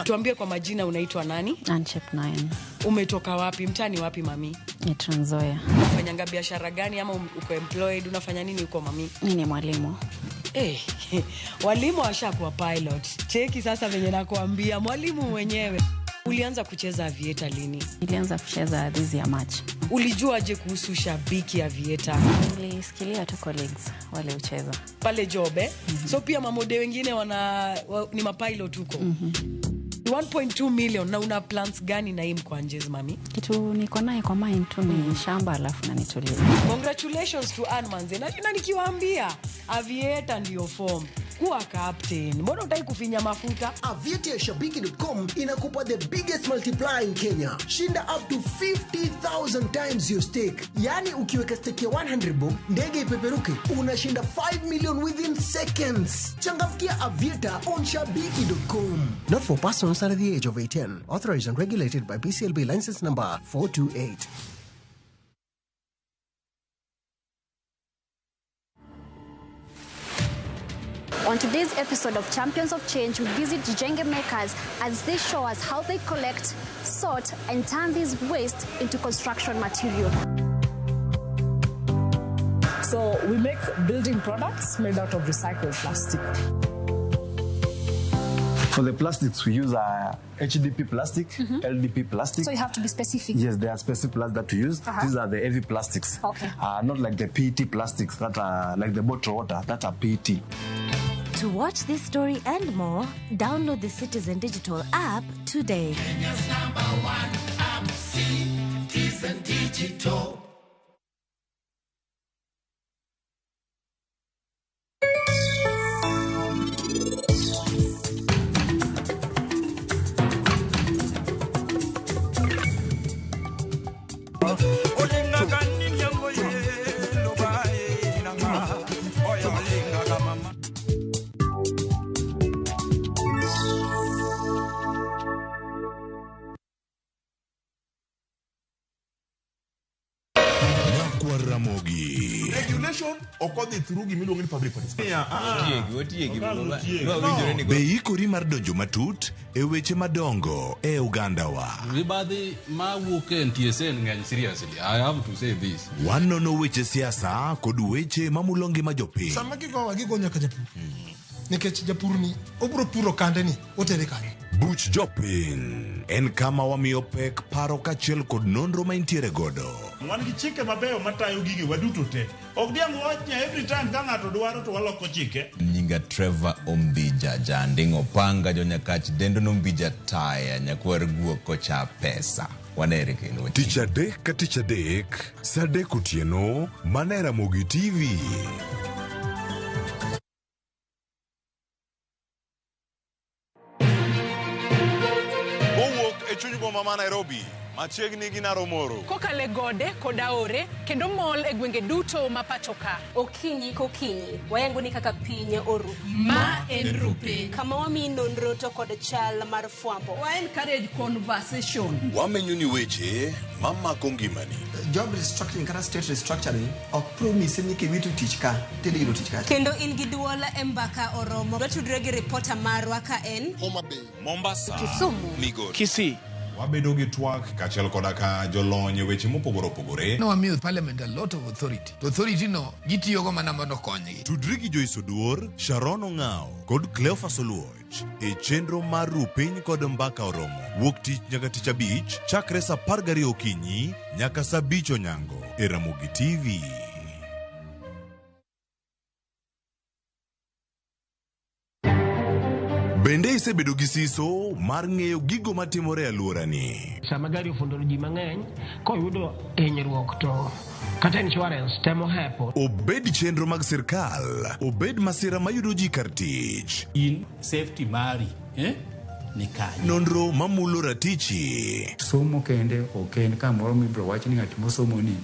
Tuambie kwa majina, unaitwa nani? Anchep 9. Umetoka wapi? Mtani wapi mami? Ni Trans Nzoia. Unafanyanga biashara gani ama uko employed? Unafanya nini huko mami? Mi ni mwalimu. Eh, walimu washakuwa pilot. Cheki sasa venye nakuambia, mwalimu mwenyewe. Ulianza kucheza avieta lini? Nilianza kucheza this year March. Ulijuaje kuhusu shabiki avieta? Nilisikilia tu colleagues wale ucheza. Pale job eh? So pia mamode wengine ni mapilot huko. 1.2 million na una plans gani na hii mkwanjezi mami? Kitu niko naye kwa mind tu ni shamba alafu na nitulie. Congratulations to Ann Manze. Na nikiwaambia Aviator ndio form. Kuwa captain. Mbona hutaki kufinya mafuta? Aviator ya shabiki.com inakupa the biggest multiplier in Kenya. Shinda up to 50,000 times your stake. Yaani ukiweka stake ya 100 bob, ndege ipeperuke, unashinda 5 million within seconds. Changamkia Aviator on shabiki.com. Not for persons under the age of 18. Authorized and regulated by BCLB license number 428. On today's episode of Champions of Change, we visit Jijenge Makers as they show us how they collect, sort, and turn this waste into construction material. So we make building products made out of recycled plastic. For the plastics, we use HDP plastic, LDP plastic. So you have to be specific. Yes, there are specific plastics that we use. Uh-huh. These are the heavy plastics. Okay. Not like the PET plastics that are like the bottled water that are PET. To watch this story and more, download the Citizen Digital app today. Kenya's number one app, Citizen Digital. Nyakwar Ramogi. Regulation ok odhi through gimiluongo ni public participation. Be ikori mar donjo matut e weche madongo e ogandawa. Mibadhi mawuok e NTSA ng'eny seriously. I have to say this. Wanono weche siasa kod weche mamulo ngima jopiny. Sama gigowa gigo nyaka japur nikech japur ni obiro puro kande ni otere kanye. Buch jopiny en kama wamiyo pek paro kaachiel kod nonro ma intiere godo. Wan gi chike mabeyo matayo gigi waduto te. Ok diang' wach ni every time ka ng'ato dwaro to waloko chike. Nyinga Trevor Ombija Janding Opanga Jonyakach Dendo Nombija Taya Nyakwar Guok Kocha Pesa. Wanere kendo. Tich adek ka tich adek, saa adek otieno, mana e Ramogi TV. Kowuok e chuny boma ma Nairobi, machiegni gi Naromoro. Kokalo e gode kod aore kendo mol e gwenge duto ma pacho ka. Okinyi kokinyi, wayango ni kaka piny oru. Ma en Rupiny. Kama wamiyi nonro to kod chal mar fwambo. Wa encourage conversation. Wamenyo ni weche mamako ngimani. Job restructuring kata state restructuring ok promise ni kiwito tich ka tidhi yudo tich kacha. Kendo in gi duol e mbaka oromo. Watudre gi ripota marwa ka en Homa Bay, Mombasa, Kisumu, Migori, Kisii. Wabedo gi twak kaachiel koda ka jolony e weche mopogore opogore. Nowamiyo parliament a lot of authority. To authority no gitiyogo mana mondo okonygi. Tudri gi Joyce Oduor, Sharon Ong'ao kod Cleophas Oluoch e chenro mar Rupiny kod Mbaka Oromo. Wuok tich nyaka tich abich, chakre saa 12 okinyi nyaka saa 5 onyango e Ramogi TV. Bende isebedo gi siso mar ng'eyo gigo matimore e alworani? Sama gari ofundo ji mang'eny koyudo hinyruok to kata insurance temo hepo. Obed chenro mag sirkal, obed masira mayudo ji kar tich. In safety mari eh? Ni kanye? Nonro mamulo ratichi. Somo kende ok en kamoro mibiro wach ni ng'at mosomo ni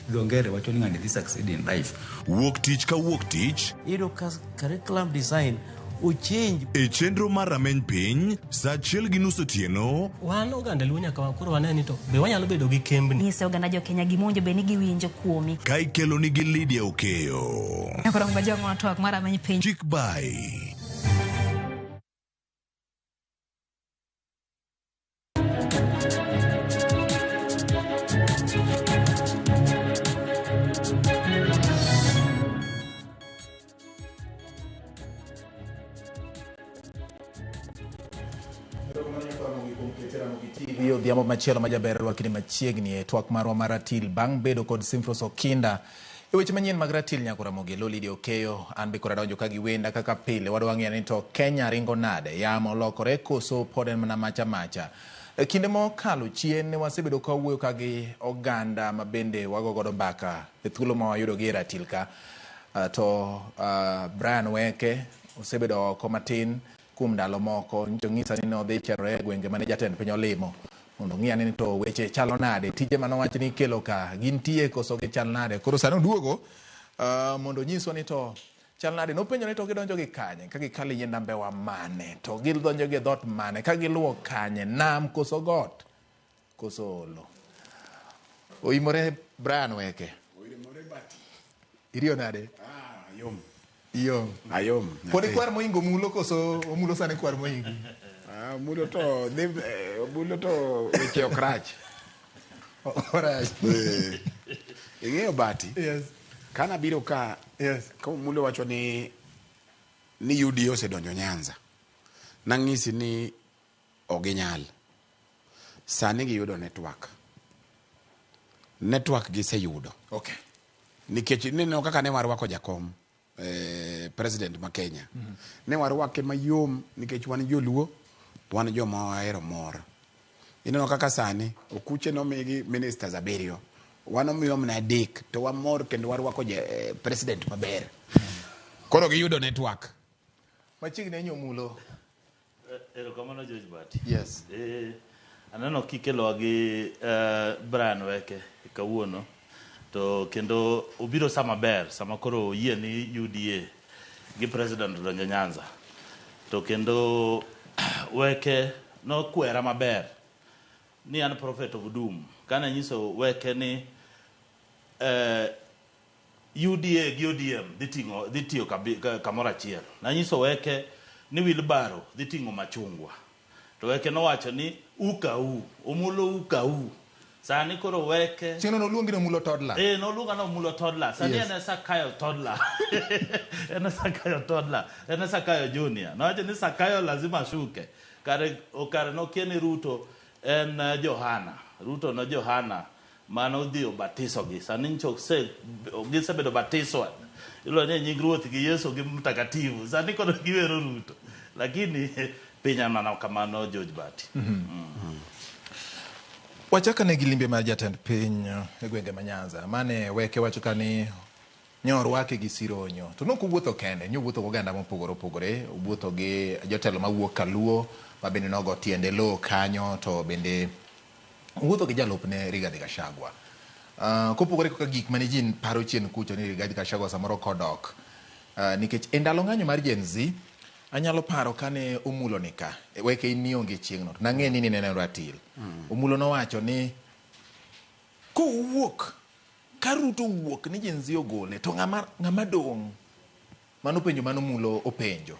dho ngere wacho ni ng'ani dhi succeed in life. Wuok tich ka wuok tich. Iyudo ka curriculum design ochange. E chenro mar rameny piny, saa 1:30 otieno. Wan oganda Luo nyaka koro wane ni to be wanyalo bedo gi kembni. Nyise oganda jo Kenya gima owinjo bed ni giwinjo kuomi. Ka ikelo nigi Lydia Okeyo. Koro ngwa twak mar rameny piny. Chik bai. TV odhiambo machielo ma jaber rwakni machiegni e twak marwa mar ratil bang' bedo kod Simfros Okinda. E weche manyien mag ratil nyako Ramogi Elo Lydia Okeyo, an be koro adonjo ka gi wenda kaka pile wadwa ng'eyo ni to Kenya ringo nade, yamo olokore koso pod en mana macha macha. E kinde mokalo chien ne wasebedo ka wawuoyo ka gi oganda ma bende wago godo mbaka e thuolo ma wayudo gi e ratil ka. To Brian Weke osebedo oko matin kuom ndalo moko, nyocha onyisa ni nodhi chenore e gwenge mane jatend piny olimo mondo ong'i ane ni to weche chalo nade, tije mane owach ni ikelo ka gintie koso gichal nade. Koro sani oduogo mondo onyiswa ni to chal nade. Nopenjo ni to gidonjo gi kanye, ka gikalo yie nambewa mane, to gidonjo gi dhoot mane, ka giluwo kanye, nam koso got koso olo. Oimore Brian Weke. Oimore bati. Iriyo nade? Ayom. Yom. Ayom. Pod ikwar moingo mulo koso omulo sani kwar moingi? Mulo to dhi, mulo to weche ok rach. Orach. Ing'eyo bati? Yes. Kana biro ka, Yes. ka mulo wacho ni UDA osedonjo Nyanza. Nang'isi ni ok ginyal. Sani giyudo network. Network giseyudo. Okay. Nikech ineno kaka ne warwako jakom. President ma Kenya. Ne warwake mayom nikech wan joluo, wan joma ohero mor. Ineno kaka sani okuche nomigi ministers 7, wan omiwa mana 3 to wamor kendo warwako president maber. Koro giyudo network. Machiegni enyo mulo. Erokamano George Bati. Yes. Aneno kikelowa gi Brian Weke kawuono. To kendo obiro sama ber, sama koro oyie ni UDA gi president odonjo Nyanza. To kendo Weke nokwera maber ni an prophet of doom. Kane anyiso Weke ni UDA gi ODM dhi tiyo kamoro achiel. Nanyiso Weke ni wheelbarrow dhi ting'o machungwa. To Weke nowacho ni ukau, omulo ukau. Sani koro Weke Chieng'no noluongi ni omulo toddler. Noluonga ni omulo toddler. Sani Yes. en e Sakayo toddler. En e Sakayo toddler. En e Sakayo junior. Nowacho ni Sakayo lazima shuke. Kare nokia ni Ruto en Johana. Ruto no Johana mane odhi obatisogi. Sani nyicho gisebedo batiswa. Iluongo ni nying Ruoth gi Yesu gi Mtakatifu. Sani koro giwero Ruto. Lakini piny en mana kamano George Bati. Wachaka ne gi limbe mar jatend piny e gwenge ma Nyanza. Mane Weke wacho ka ni nyorwake gi sironyo. To nok owuotho kende, nyowuotho gi oganda mopogore opogore. Owuotho gi jotelo mawuok Kaluo, ma bende nogo tiende lowo kanyo, to bende owuotho gi jalupne Rigathi Gachagua. Kopogore kaka gik mane ji paro chien kucho ni Rigathi Gachagua samoro kodok. Nikech e ndalo ng'anyo mar Gen Z, anyalo paro kane omulo ni ka, Weke in nionge chieng'no, to nang'e ni nineno ratil. Omulo nowacho ni kowuok, ka Ruto owuok ni Gen Z ogole, to ng'ama dong'? Mano penjo mano Omulo openjo.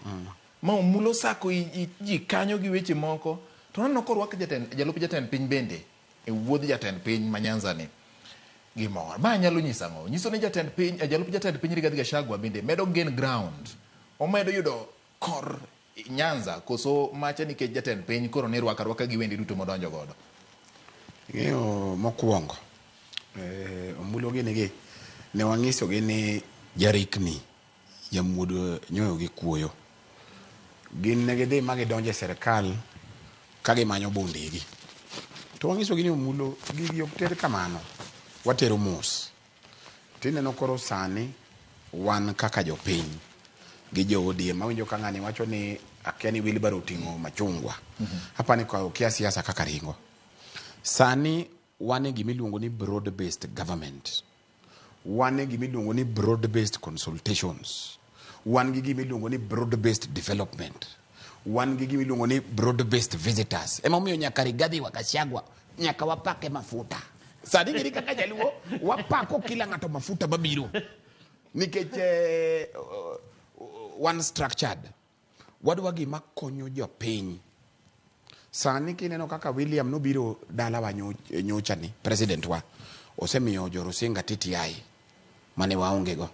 Ma Omulo sako ji kanyo gi weche moko, to naneno korwak jalup jatend piny bende e wuodh jatend piny ma Nyanza ni. Gimor. Ma nyalo nyiso ang'o? Nyiso ni jatend piny, jalup jatend piny Rigathi Gachagua bende medo gain ground. Omedo yudo kor Nyanza koso macha nikech jatend piny koro ne rwaka rwaka gi wende duto modonjo godo. Ing'eyo mokwongo, Omulo gini gi, ne wang'iso gi ni jarikni jamuodo nyoyo gi kuoyo. Gin ne gidhi ma gidonjo e sirkal ka gimanyo bundegi. To wanyisogi ni omulo gigi ok ter kamano. Watero mos. Tineno koro sani wan kaka jopiny gi jo ODM awinjo ka ng'ani wacho ni akia ni wheelbarrow oting'o machungwa. Apani ka okia siasa kaka ringo. Sani wan e gima iluongo ni broad based government. Wan e gima iluongo ni broad based consultations. Wan gi gima iluongo ni broad based development. Wan gi gima iluongo ni broad based visitors. Emomiyo nyaka Rigathi wa Gachagua nyaka wapake mafuta. Sani gini kaka jaluo wapako kila ng'ato mafuta mabiro. Nikech eh, wan structured. Wadwa gima konyo jopiny. Sani kineno kaka William nobiro dalawa nyocha ni president wa osemiyo jo Rusinga TTI mane waonge go.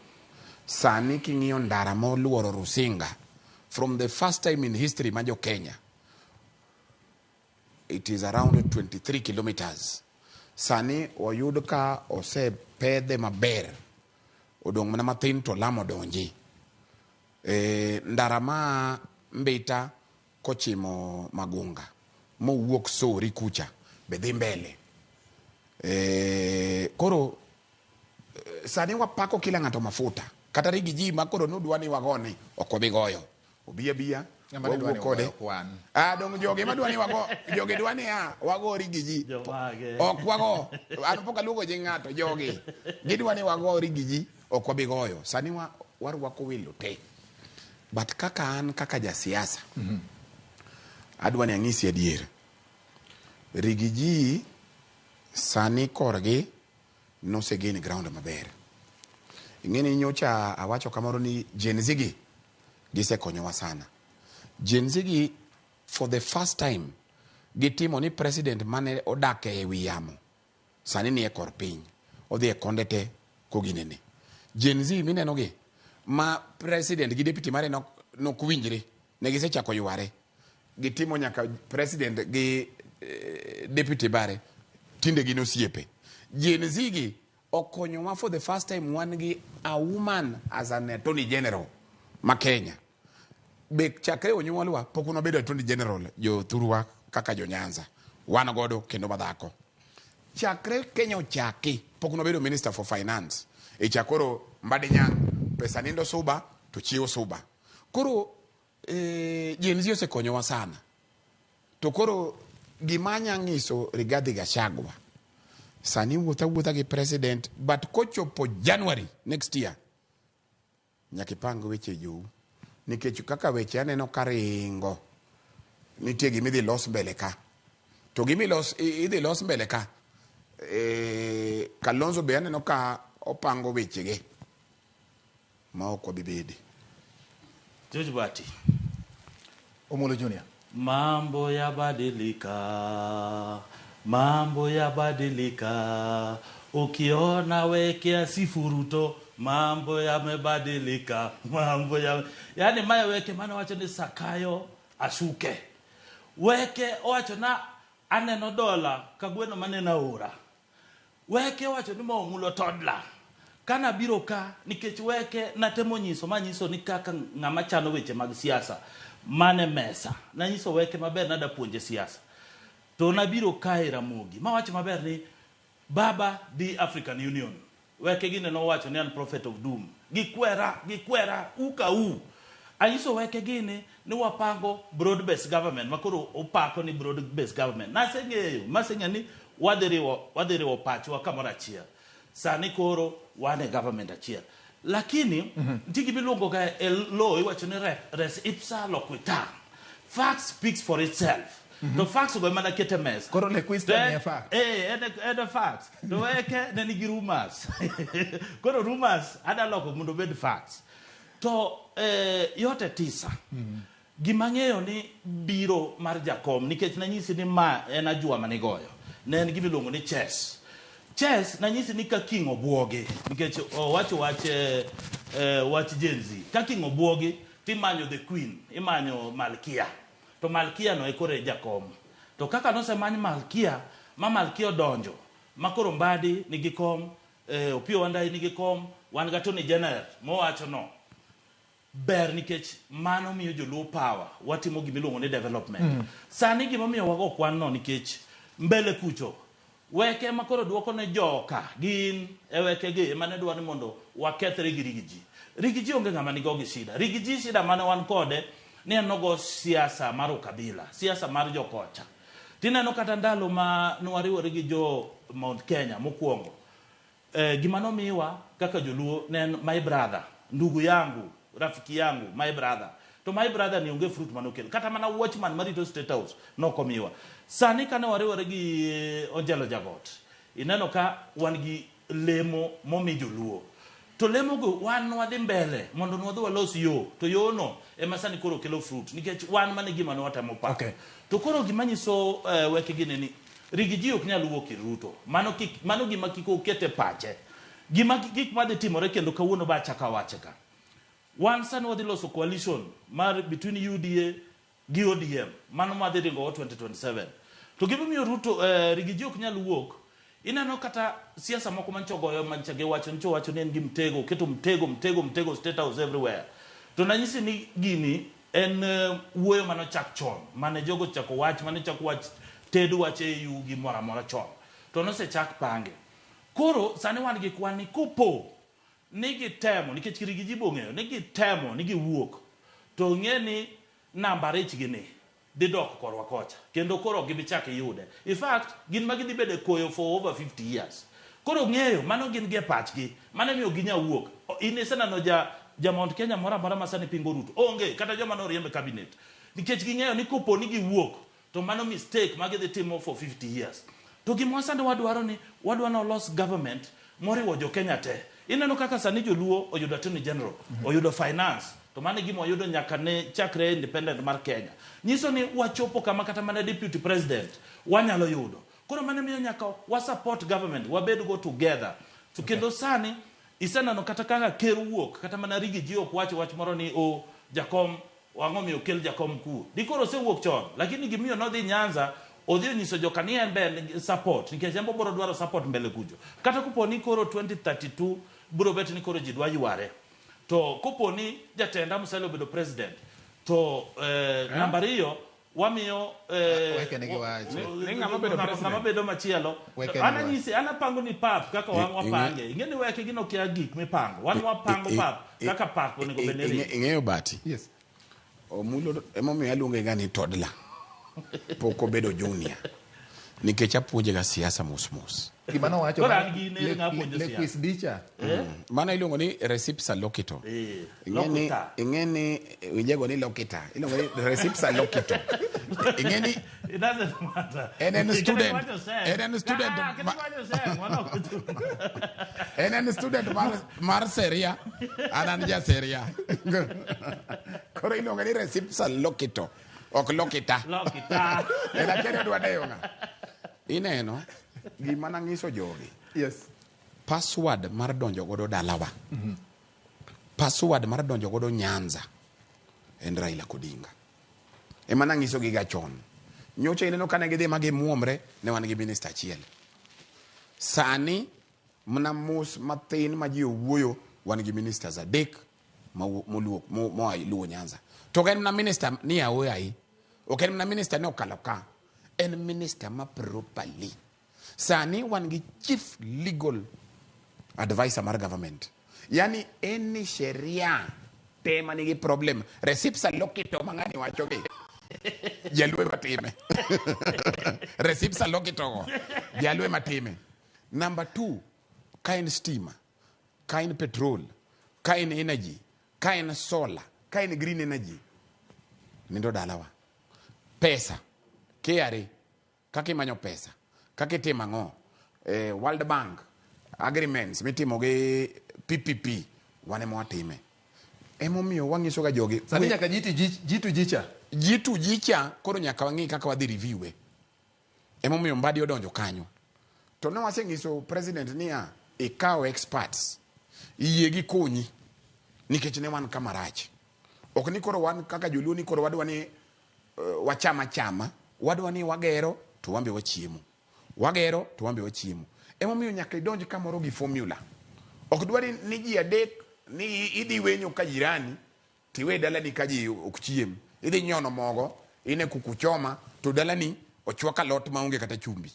Sani king'iyo ndara moluoro Rusinga from the first time in history ma jo Kenya it is around 23 kilometers. Sani oyud ka osepedhe maber odong' mana mathin to lam odonji. E, ndara ma Mbita kochimo Magunga mowuok Sori kucha be dhi mbele. E, koro sani wapako kila ng'ato mafuta kata rigi ji ma koro nudwa ni wagoni ok wabi goyo obi abiya Ng'ama ne dwa wawuo ni kode wagoyo kwan. ah dong jogi madwa ni wago jogi dwa ni a wago rigi ji Jomage. ok wago an pok aluongo nying ng'ato jogi gidwa ni wago rigi ji ok wabi goyo sani wa, warwako welo te but kaka an kaka jasiasa adwa ni ang'isi adier rigi ji sani korgi nosegain ground maber ing'e ni nyocha awacho kamoro ni Gen Z gi gisekonyowa sana Gen Z gi for the first time gitimo ni president mane odak e wi yamo sani ni e kor piny odhi e konde te koginene Gen Z mineno gi ma president gi deputy mare nok nok winjre ne gisechako yware gitimo nyaka president gi deputy bare tinde gin osiepe Gen Z gi okonyowa for the first time wan gi a woman as an attorney general ma Kenya be chakre onyuolwa pok wabedo attorney general jothurwa kaka jo Nyanza wan godo kendo madhako chakre Kenya ochaki pok nobedo minister for finance e cha koro Mbadi Nyang' pesa nindo suba to chiewo suba koro Gen Z osekonyowa sana to koro gima anya ng'iso Rigathi Gachagua sani wuotha wuotha gi president but kochopo January next year nyaka ipang weche jou nikech kaka weche aneno ka ringo nitie gima idhi los mbele ka to gima ilos, idhi los mbele ka Kalonzo be aneno ka opango wechege ma ok wabi bede George Bati. Omolo Junior. Mambo yabadilika, mambo yabadilika. Ukiona weke sifu Ruto, mambo yamebadilika, mambo ya yani maya weke mane wacho ni Sakayo ashuke. Weke owacho na aneno dola ka gweno maneno aora. Weke owacho ni ma omulo toddler. Kana biro ka nikech weke natemo nyiso manyiso ni kaka ng'ama chano weche mag siasa mane mesa nanyiso weke maber nada puonje siasa to nabiro kae Ramogi mawacho maber ni baba di African Union weke gine nowacho ni an prophet of doom gikwera gikwera u ka u anyiso weke gini ni wapango broad based government makoro upako ni broad based government naseng'eyo maseng'eyo ni wadhi riwo wadhi riwo pachwa kamoro achiel sani koro wan e government achiel lakini nitie gima iluongo ga e law iwacho ni res ipsa loquitur fact speaks for itself to facts go ema nakete mesa Koro Lequista To ni e fact. Eh, en e facts to weke ne nigi rumors koro rumors ada loko mondo obed facts to yote tisa gima ng'eyo ni biro mar jakom nikech nanyisi ni ma en ajwa manigoyo ne en gima iluongo ni chess chess nanyisi ni ka king obwogi nikech owacho wach wach Gen Z ka king obwogi timanyo the queen imanyo malkia to malkia no e koro e jakom to kaka nosemany malkia ma malkia odonjo ma koro Mbadi nigi kom Opiyo Wandayi nigi kom wan ga Attorney General mowacho no Ber nikech mano miyo joluo power, watimo gima iluongo ni development. Sani gimomiyo wago kwan no nikech mbele kucho weke ema koro duoko ne joka gin e weke gi ema ne dwa ni mondo wakethre gi Rigiji. Rigiji onge ng'ama nigo gi shida. Rigiji shida mane wan kode ni en nogo siasa mar ukabila, siasa mar jokocha. Tineno kata ndalo ma nwariwore gi jo Mount Kenya mokwongo. Gima nomiwa kaka joluo ne en my brother, ndugu yangu, rafiki yangu, my brother. To my brother ni onge fruit mane okelo. Kata mana watchman marito State House nokomiwa. Sani kane wariwore gi Onjelo Jagot, ineno ka wan gi lemo momi joluo. To lemo go wan wadhi mbele mondo nwadhi walos yo. To yo no ema sani koro kelo fruit. Nikech wan mane gima ne watemo paro. To koro gima nyiso weke gini ni Rigiji ok nyal wuok ir Ruto. Mano kik, mano gima kik oket e pache. Gima gik madhi timore kendo kawuono ba achaka wache ka. Wan sani wadhi loso coalition mar between UDA gi ODM. Mano madhi ringo 2027. To gimomiyo Ruto Rigiji ok nyal wuok, ineno kata siasa moko mancho goyo mancha giwacho ncho wacho ni en gi mtego, oketo mtego, mtego, mtego State House everywhere. To nanyisi ni gini en wuoyo manochak chon, mane jogo chako wach, mane chako wach ted wach AU gi moro amora chon. To nosechak pange. Koro sani wan gi kwan ni kopo ni gitemo, nikech Rigiji be ong'eyo ni gitemo ni giwuok, to ng'e ni namba arich gi ni dhi dok korwa kocha kendo koro ok gibi chak iyude. In fact, gin ma gidhi bedo e koyo for over 50 years. Koro ng'eyo mano gin gi e pachgi, mano emiyo ok ginyal wuok. In iseneno ja ja Mount Kenya moro amora ma sani pingo Ruto? Onge, kata joma noriemb e cabinet. Nikech ging'eyo ni kopo ni giwuok to mano mistake ma gidhi timo for 50 years. To gima sani wadwaro ni wadwa ni olos government moriwo jo Kenya te. Ineno kaka sani joluo oyudo Attorney General, oyudo finance, to mano e gima wayudo nyaka ne chakre independent mar Kenya. Nyiso ni wachopo kama kata mana deputy president wanyalo yudo. Koro mano miyo nyaka wa support government, wabed go together. To kendo sani iseneno kata kaka ker wuok, kata mana Rigiji ok wach wach moro ni o jakom Ang'o miyo okel jakom kuo? Dikoro osewuok chon, lakini gimiyo nodhi Nyanza, odhi onyiso joka ni en be en support, nikech en be obiro dwaro support mbele kucho. Kata kopo ni koro 2032 biro bet ni koro ji dwa yware, to kopo ni jatenda Musalia obedo president, to namba ariyo wamiyo Wekene gi wach. Ni ng'ama bedo president. Ng'ama bedo machielo. Wekene An gi wach. anyisi, an apango ni pap kaka wan wapange. Ing'e ni weke gino kia gik mipango. Wan wapango pap kaka pap onego bed ni ringo. Ing'eyo Bati. Yes. Omulo emomiyo aluonge ga ni toddler. Pok obedo junior. Nikech apuonje ga siasa mos mos. Gima nowacho Koro an gi ner ng'a puonjo siasa. Lequis Dicha. Mano iluongo ni recipsa loquito. Ing'e ni ing'e ni winjego ni loquita. Iluongo ni recipsa loquito. Ing'e ni It doesn't matter. En en Kata student. iwacho seng. En en student Ah, kata iwacho seng, mano ok ochuno. En en student mar seria. An an ja seria. Koro iluongo ni recipsa loquito. Ok lokita. Lokita. En akia ni odwa dewo ng'a. Ineno gima nang'iso jogi. Yes. Password mar donjo godo dalawa. Password mar donjo godo Nyanza en Raila Odinga. Ema nang'iso gi ga chon. Nyocha ineno kane gidhi ma gimuomre ne wan gi minister achiel. Sani mana mos mathin ma ji owuoyo wan gi ministers adek moluok moa Luo Nyanza. To ok en mana minister ni aoyayi. Ok en mana minister ni okalo ka. En minister ma properly. Sani wan gi chief legal advisor mar government. Yani any sheria te manigi problem. Recipsa lokito ma ng'ani wacho gi. Jaluo ema time. Recipsa lokito go. Jaluo ema time. Number 2, ka en stima, ka en petrol, ka en energy, ka en solar, ka en green energy, nindo dalawa. Pesa, KRA, kaka imanyo pesa, kaka itimo ang'o, World Bank agreements mitimo gi PPP, wan ema watime. Emomiyo wang'iso ga jogi. Sani nyaka jitu jicha. Jitu jicha, koro nyaka wang'i kaka wadhi review e. Emomiyo Mbadi odonjo kanyo. To ne waseng'iso president niya, ikaw experts, iyie gi konyi, nikech ne wan kama rach. Ok ni koro wan kaka joluo ni koro wadwa ni wachama chama, wadwa ni wagero to wambe wachiemo. Wagero to wambe wachiemo. Emomiyo nyaka idonj kamoro gi formula. Ok dwari ni ji adek ni idhi wenyo ka jirani Tiwe dalani ka ji ok chiem. Idhi nyono mogo, ine kuku choma, to dalani ochwak alot maonge kata chumbi.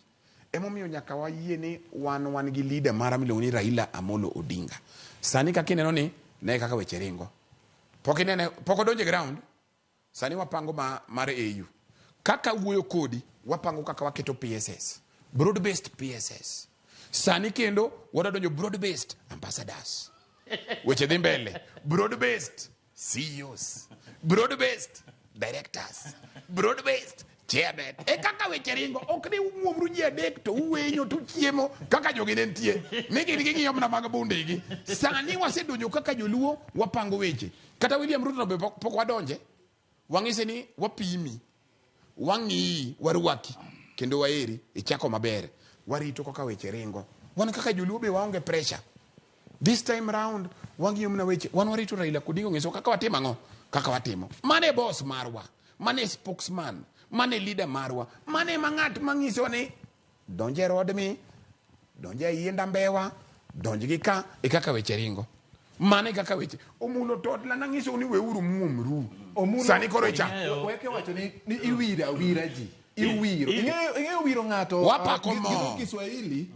Emomiyo nyaka wayie ni wan wan gi leader mara miluongo ni Raila Amolo Odinga. Sani kaka ineno ni, ne kaka weche ringo. Pok inene, pok odonjo e ground. Sani wapango ma, mar AU. Kaka wuoyo kodi, wapango kaka waketo PSS. Broad based PSS. Sani kendo wadwa donjo broad based ambassadors. Weche dhi mbele. Broad based CEOs. Broad based directors. Broad based chairman. E kaka weche ringo, ok ni umuomru ji adek to uwenyo to uchiemo kaka jogi ne nitie. Ni gin ging'iyo mana mag bundegi. Sani wasedonjo kaka joluo wapango weche. Kata William Ruto no be pok pok wadonje. Wang'ise ni wapimi, wang'iyi, warwaki kendo waeri, ichako maber. Warito kaka weche ringo. Wan kaka joluo be waonge pressure. This time round wang'iyo mana weche. Wan warito Raila Odinga ong'iso kaka watimo ang'o? Kaka watimo. Mane boss marwa, mane spokesman, mane leader marwa, mane ma ng'at mang'iso ni donj e rodmi, donj e yienda mbewa, donj gi ka, e kaka weche ringo. Mane kaka weche. Omulo totla nang'isou ni weuru muomru. Sani koro icha. Weke wacho ni, ni iwiro awira ji. Iwiro. Ing'eyo ing'eyo wiro ng'ato. Wapako gi- mo. gi dho Kiswahili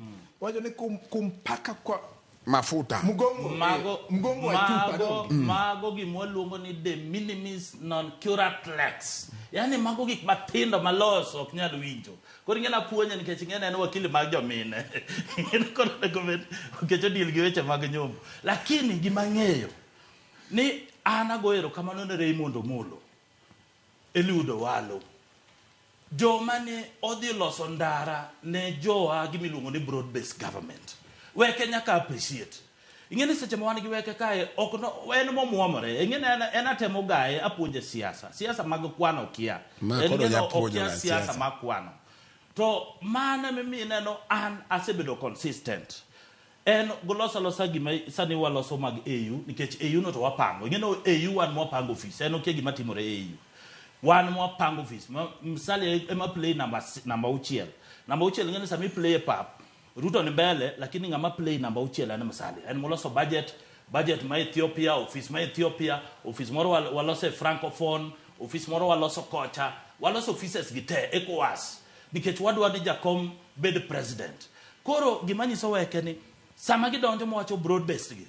wacho ni kum, kumpaka kwa Mafuta. mgongo. Mago, eh, mgongo wa chupa mago, donge. mago gima waluongo ni de minimis non curat lex. Yani mago gik matindo malos ok nyal winjo. Koro ing'e napuonje nikech ing'e en wakili mag jomine. Ing'e koro onego bed nikech odil gi weche mag nyombo. Lakini gima ang'eyo ni an ago erokamano ne Raymond Omolo, Eliud Owalo, joma ne odhi loso ndara ne jowa gimiluongo ni broad based government. Weke nyaka appreciate. Ing'e ni seche ma wan gi weke kae ok no, en momuomore. Ing'e ni en, en atemo gaye apuonje siasa. Siasa mag kwano okia. Ma En koro ing'e ni nyapuonjo okia ga siasa siasa. mag kwano. To mano emomiyo ineno an asebedo consistent. En goloso alosa gima sani waloso mag AU nikech AU no to wapango. Ing'e ni AU wan mwapango ofis. En okia gima timore AU. Wan mwapango ofis. Ma, Musalia ema play namba namba auchiel. Namba auchiel ing'e ni sama i play e pap, Ruto ni mbele lakini ng'ama play namba auchiel en Musalia. En moloso budget, budget ma Ethiopia, ofis ma Ethiopia, ofis moro waloso e Francophone, ofis moro waloso kocha, waloso offices gi te ECOWAS nikech wadwa ni jakom bed president. Koro gima nyiso weke ni sama gidonjo mawacho broad based gi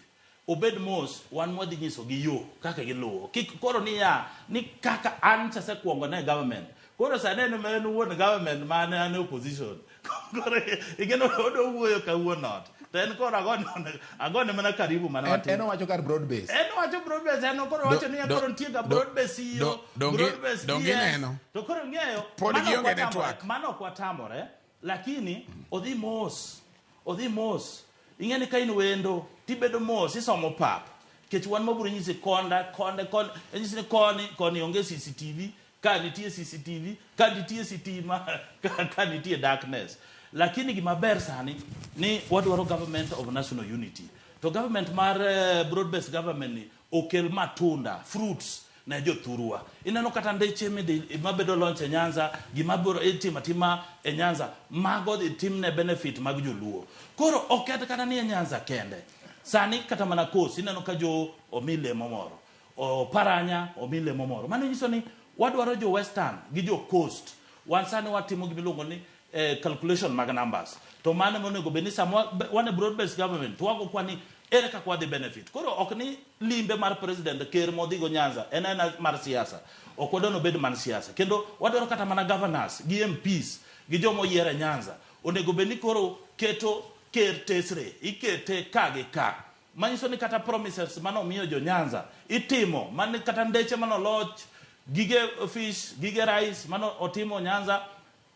obed mos wan mwadhi nyiso gi yo kaka giluwo kik koro niya ni kaka an chasekuongo ne government koro sani en en wuon government mane an e opposition koro ing'eno odwa wuoyo ka wuon ot to en koro agone agone mana karibu mana En, matin en owacho kar broad base. en owacho broad base en koro owacho niya koro nitie ga broad base CEO broad base donge PS. ineno? to koro ng'eyo Pod mano ok gionge watamore- network. mano ok watamore lakini odhi mos odhi mos ing'e ni ka in wendo tibedo mos isomo pap nikech wan mabiro nyisi konda konde konde nyisi ni koni koni onge CCTV ka nitie CCTV ka nitie sitima ka, ka nitie darkness lakini gima ber sani ni wadwaro government of national unity to government mar broad based government ni okel matunda fruits ne jothurwa ineno kata ndeche midhi mabedo launch e Nyanza gima biro itimo atima e Nyanza mago dhi timne benefit mag joluo koro ok en kata ni e Nyanza kende sani kata mana Coast ineno ka jo omi lemo moro Oparanya omi lemo moro mano nyiso ni wadwaro jo Western gi jo Coast wan sani watimo gimiluongo ni calculation mag numbers to mano monego bed ni sama wan e broad based government to wago kwa ni ere kaka wadhi benefit koro ok ni limbe mar president ker modhigo Nyanza en aena mar siasa ok wadwa ni obed man siasa kendo wadwaro kata mana governors gi MPs gi joma oyier e Nyanza onego bed ni koro keto ker tesre ikete ka gi ka manyiso ni kata promises mane omiyo jo Nyanza itimo mane kata ndeche mane oloch gige fish gige rice mane otimo Nyanza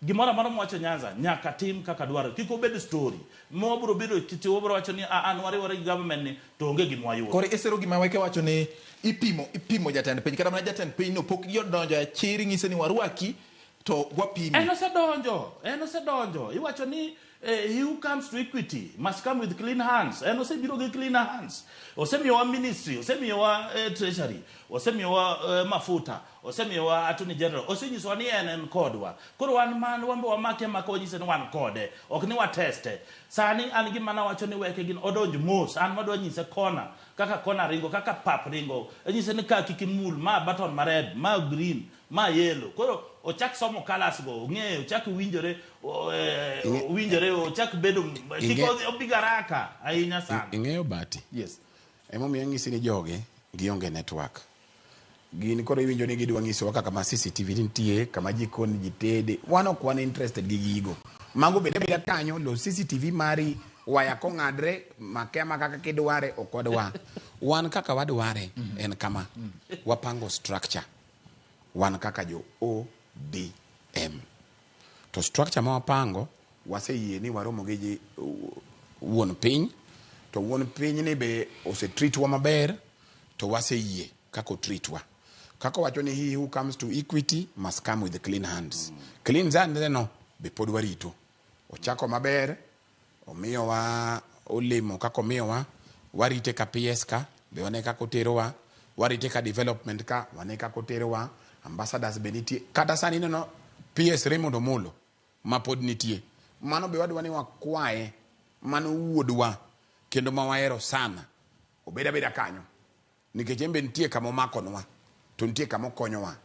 gimoro amora mwacho Nyanza nyaka tim kaka dwaro kik obed story mwabiro bedo kiti wabiro wacho ni a an wariwore gi government ni to onge gima wayudo Koro isiro gima weke wacho ni ipimo ipimo jatend piny kata mana jatend piny no pok odonjo e chir ng'ise ni warwaki to wapimi. En osedonjo, en osedonjo. Iwacho ni He who comes to Equity must come with clean hands. En osebiro gi clean hands. Osemiyowa ministry, osemiyowa treasury, osemiyowa mafuta, osemiyowa attorney general, osenyisowa ni en en kodwa. Koro wan man wan be wamake amaka wanyise ni wan kode, ok ni wateste. Sani an gima nawacho ni weke gin odonj mos, an madwa nyise kona, kaka kona ringo, kaka pap ringo. Anyise ni ka kik imul, ma button ma red, ma green, ma yellow. Koro ochak somo colours go, ong'eyo, ochak winjore, winjore, ochak bedo, kik obi garaka ahinya sana. Ing'eyo Bati? Yes. Emomiyo anyisi ni jogi gionge network. Gin koro iwinjo ni gidwa nyisowa kaka ma CCTV nitie, kama jikon ji tede. Wan ok wan interested gi gigo. Mago bed abeda kanyo, los CCTV mari, waya kong'adre, make amaka kaka idware, ok wadwa. Wan kaka wadware en kama. Wapango structure. Wan kaka jo ODM. To structure ma wapango, waseyie ni waromo gi ji, wuon piny, to wuon piny ni be osetreatwa maber, to waseyie kaka otreatwa. Kaka owacho ni he who comes to Equity must come with clean hands. Clean hands no be pod warito. Ochako maber, omiyowa olemo kaka omiyowa, warite ka PS ka, be wane kaka oterowa, warite ka development ka, wane kaka oterowa, ambassadors be nitie. Kata sani ineno PS Raymond Omolo ma pod nitie. Mano be wadwa ni wakwaye, mano wuodwa kendo ma wahero sana. Obed abeda kanyo. Nikech en be nitie kama omakonwa, to nitie kama okonyowa.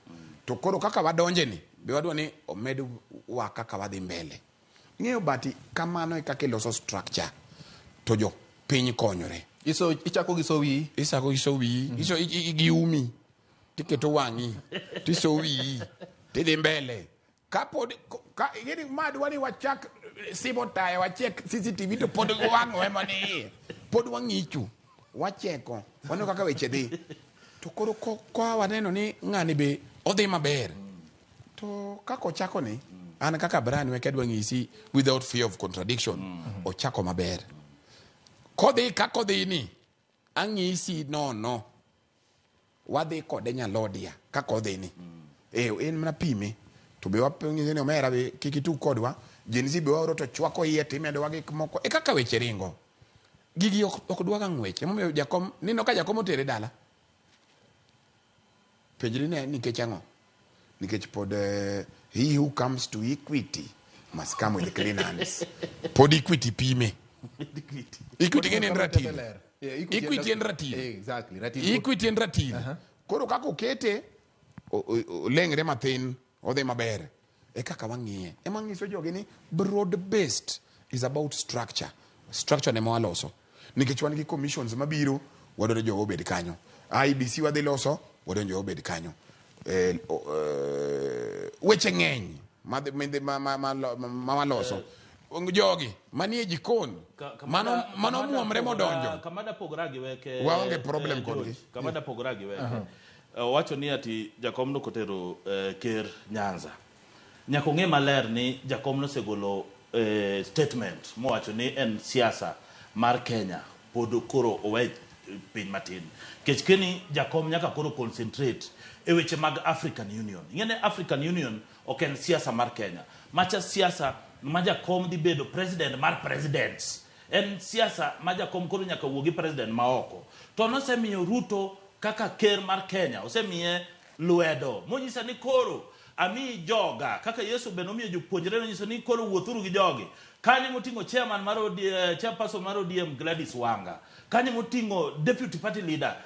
To koro kaka wadonje ni, be wadwa ni omed wa kaka wadhi mbele. Ing'eyo Bati, kamano e kaka iloso structure to jo piny konyore. Iso, ichako gi so wiyi. Ichako gi so wiyi, iso gi umi, tiketo wang'i, tiso wiyi, tidhi mbele. Kapod, ka, ing'eni ma dwa ni wachak simo taya, wachek CCTV to pod wang'wa ema ni iye. Pod wang'icho, wacheko, waneno kaka weche dhi. To koro ka waneno ni ng'ani be odhi maber, to kaka ochako ni, an kaka Brian Weke adwa nyisi without fear of contradiction, ochako maber. Kodhi kaka odhi ni, ang'isi nono, wadhi kode Nyalodia kaka odhi ni. En mana pime. To be wang'ise ni omera be kik itug kodwa, Gen Z be waoro to chwako iye timedowa gik moko. E kaka weche ringo. Gigi ok dwaga ng'wech. Emomiyo jakom, nino ka jakom otere dala. Penjri ne nikech ang'o? Nikech pod he who comes to Equity must come with clean hands. Pod Equity pime. Equity ng'eni en ratil. Equity en ratil. Exactly. Ratil. Equity en ratil. Koro kaka okete, oleng're mathin, odhi maber. E kaka wang'iye. Ema ng'iso jogi ni broad based is about structure. Structure ne mawaloso. Nikech wan gi commissions mabiro, wadwaro jowa obed kanyo. IEBC wadhi loso, wadwaro jowa obed kanyo. Weche ng'eny ma waloso. Jogi manie jikon, mano muomre modonjo. Kamada pogora gi weke. Waonge problem kodgi. Kamada pogora gi weke. Owacho ni ati jakom no kotero ker Nyanza. Nyaka ong'e maler ni jakom nosegolo statement mowacho ni en siasa mar Kenya pod koro owe piny matin. Nikech keni jakom nyaka koro concentrate e weche mag African Union. Ing'e ni African Union ok en siasa mar Kenya. Macha siasa ma jakom dhi bedo president mar presidents. En siasa ma jakom koro nyaka wuo gi president ma oko. To nosemiyo Ruto kaka ker mar Kenya, osemiye lwedo. Monyisa ni koro ami joga, kaka Yesu be nomiyo jopuonjre nonyiso ni koro wuothuru gi jogi. Kanyo moting'o chairman mar ODM, chairperson mar ODM Gladys Wanga. Kanyo moting'o deputy party leader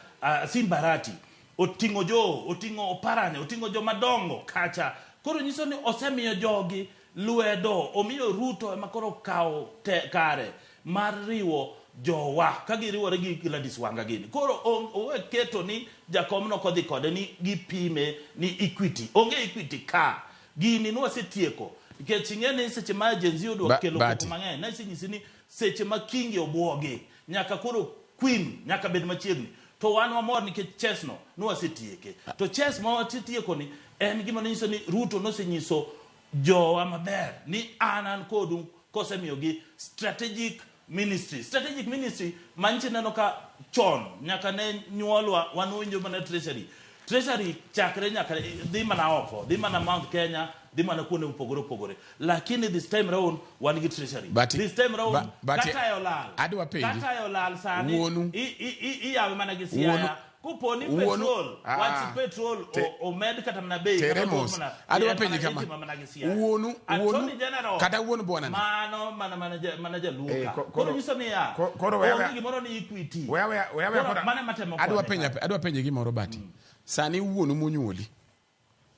Simba Arati. Oting'o jo, oting'o Oparanya, oting'o jomadongo kacha. Koro nyiso ni osemiyo jogi lwedo, omiyo Ruto ema koro okawo kare mar riwo jowa ka giriwore gi Gladys Wanga gini. Koro owe keto ni jakom no kodhi kode ni gipime ni Equity. Onge Equity ka. Gini nwasetieko. Nikech ing'e ni seche ma Gen Z odwa kelo koko mang'eny, nasenyisi ni seche ma Kingi obwogi, nyaka koro Queen nyaka bed machiegni. To wan wamor nikech chess no nwasetieke. To chess ma wasetieko ni en gima nyiso ni Ruto nosenyiso jowa maber ni an kodu kosemiyogi strategic ministry. Strategic ministry manyiso neno ka chon nyaka ne nyuolwa wan winjo mana treasury. Treasury chakre nyaka dhi mana oko, dhi mana Mount Kenya, dhi mana kuonde mopogore opogore. Lakini this time round wan gi treasury. But- this time round but- kata e olal. Adwa penji. Kata e olal sani Wuonu. iyawe mana gi Wuonu. Siaya. Kopo ni Wuonu. petrol, Ah. wach petrol Te- omed kata mana bei. Tere kata mos. mana- Adwa en penji mana kama. itimo mana gi Siaya. Wuonu, Attorney wuonu, General, kata wuon bwana ni. Mano mana mana ja- mana jaluo Eh, ka. koro- Koro nyiso niya, koro weya- onge gimoro ni equity. Weya, weya, weya, weya, Koro koro- mano ema temo adwa konye penja adwa penje gimoro bati. Sani wuonu monyuoli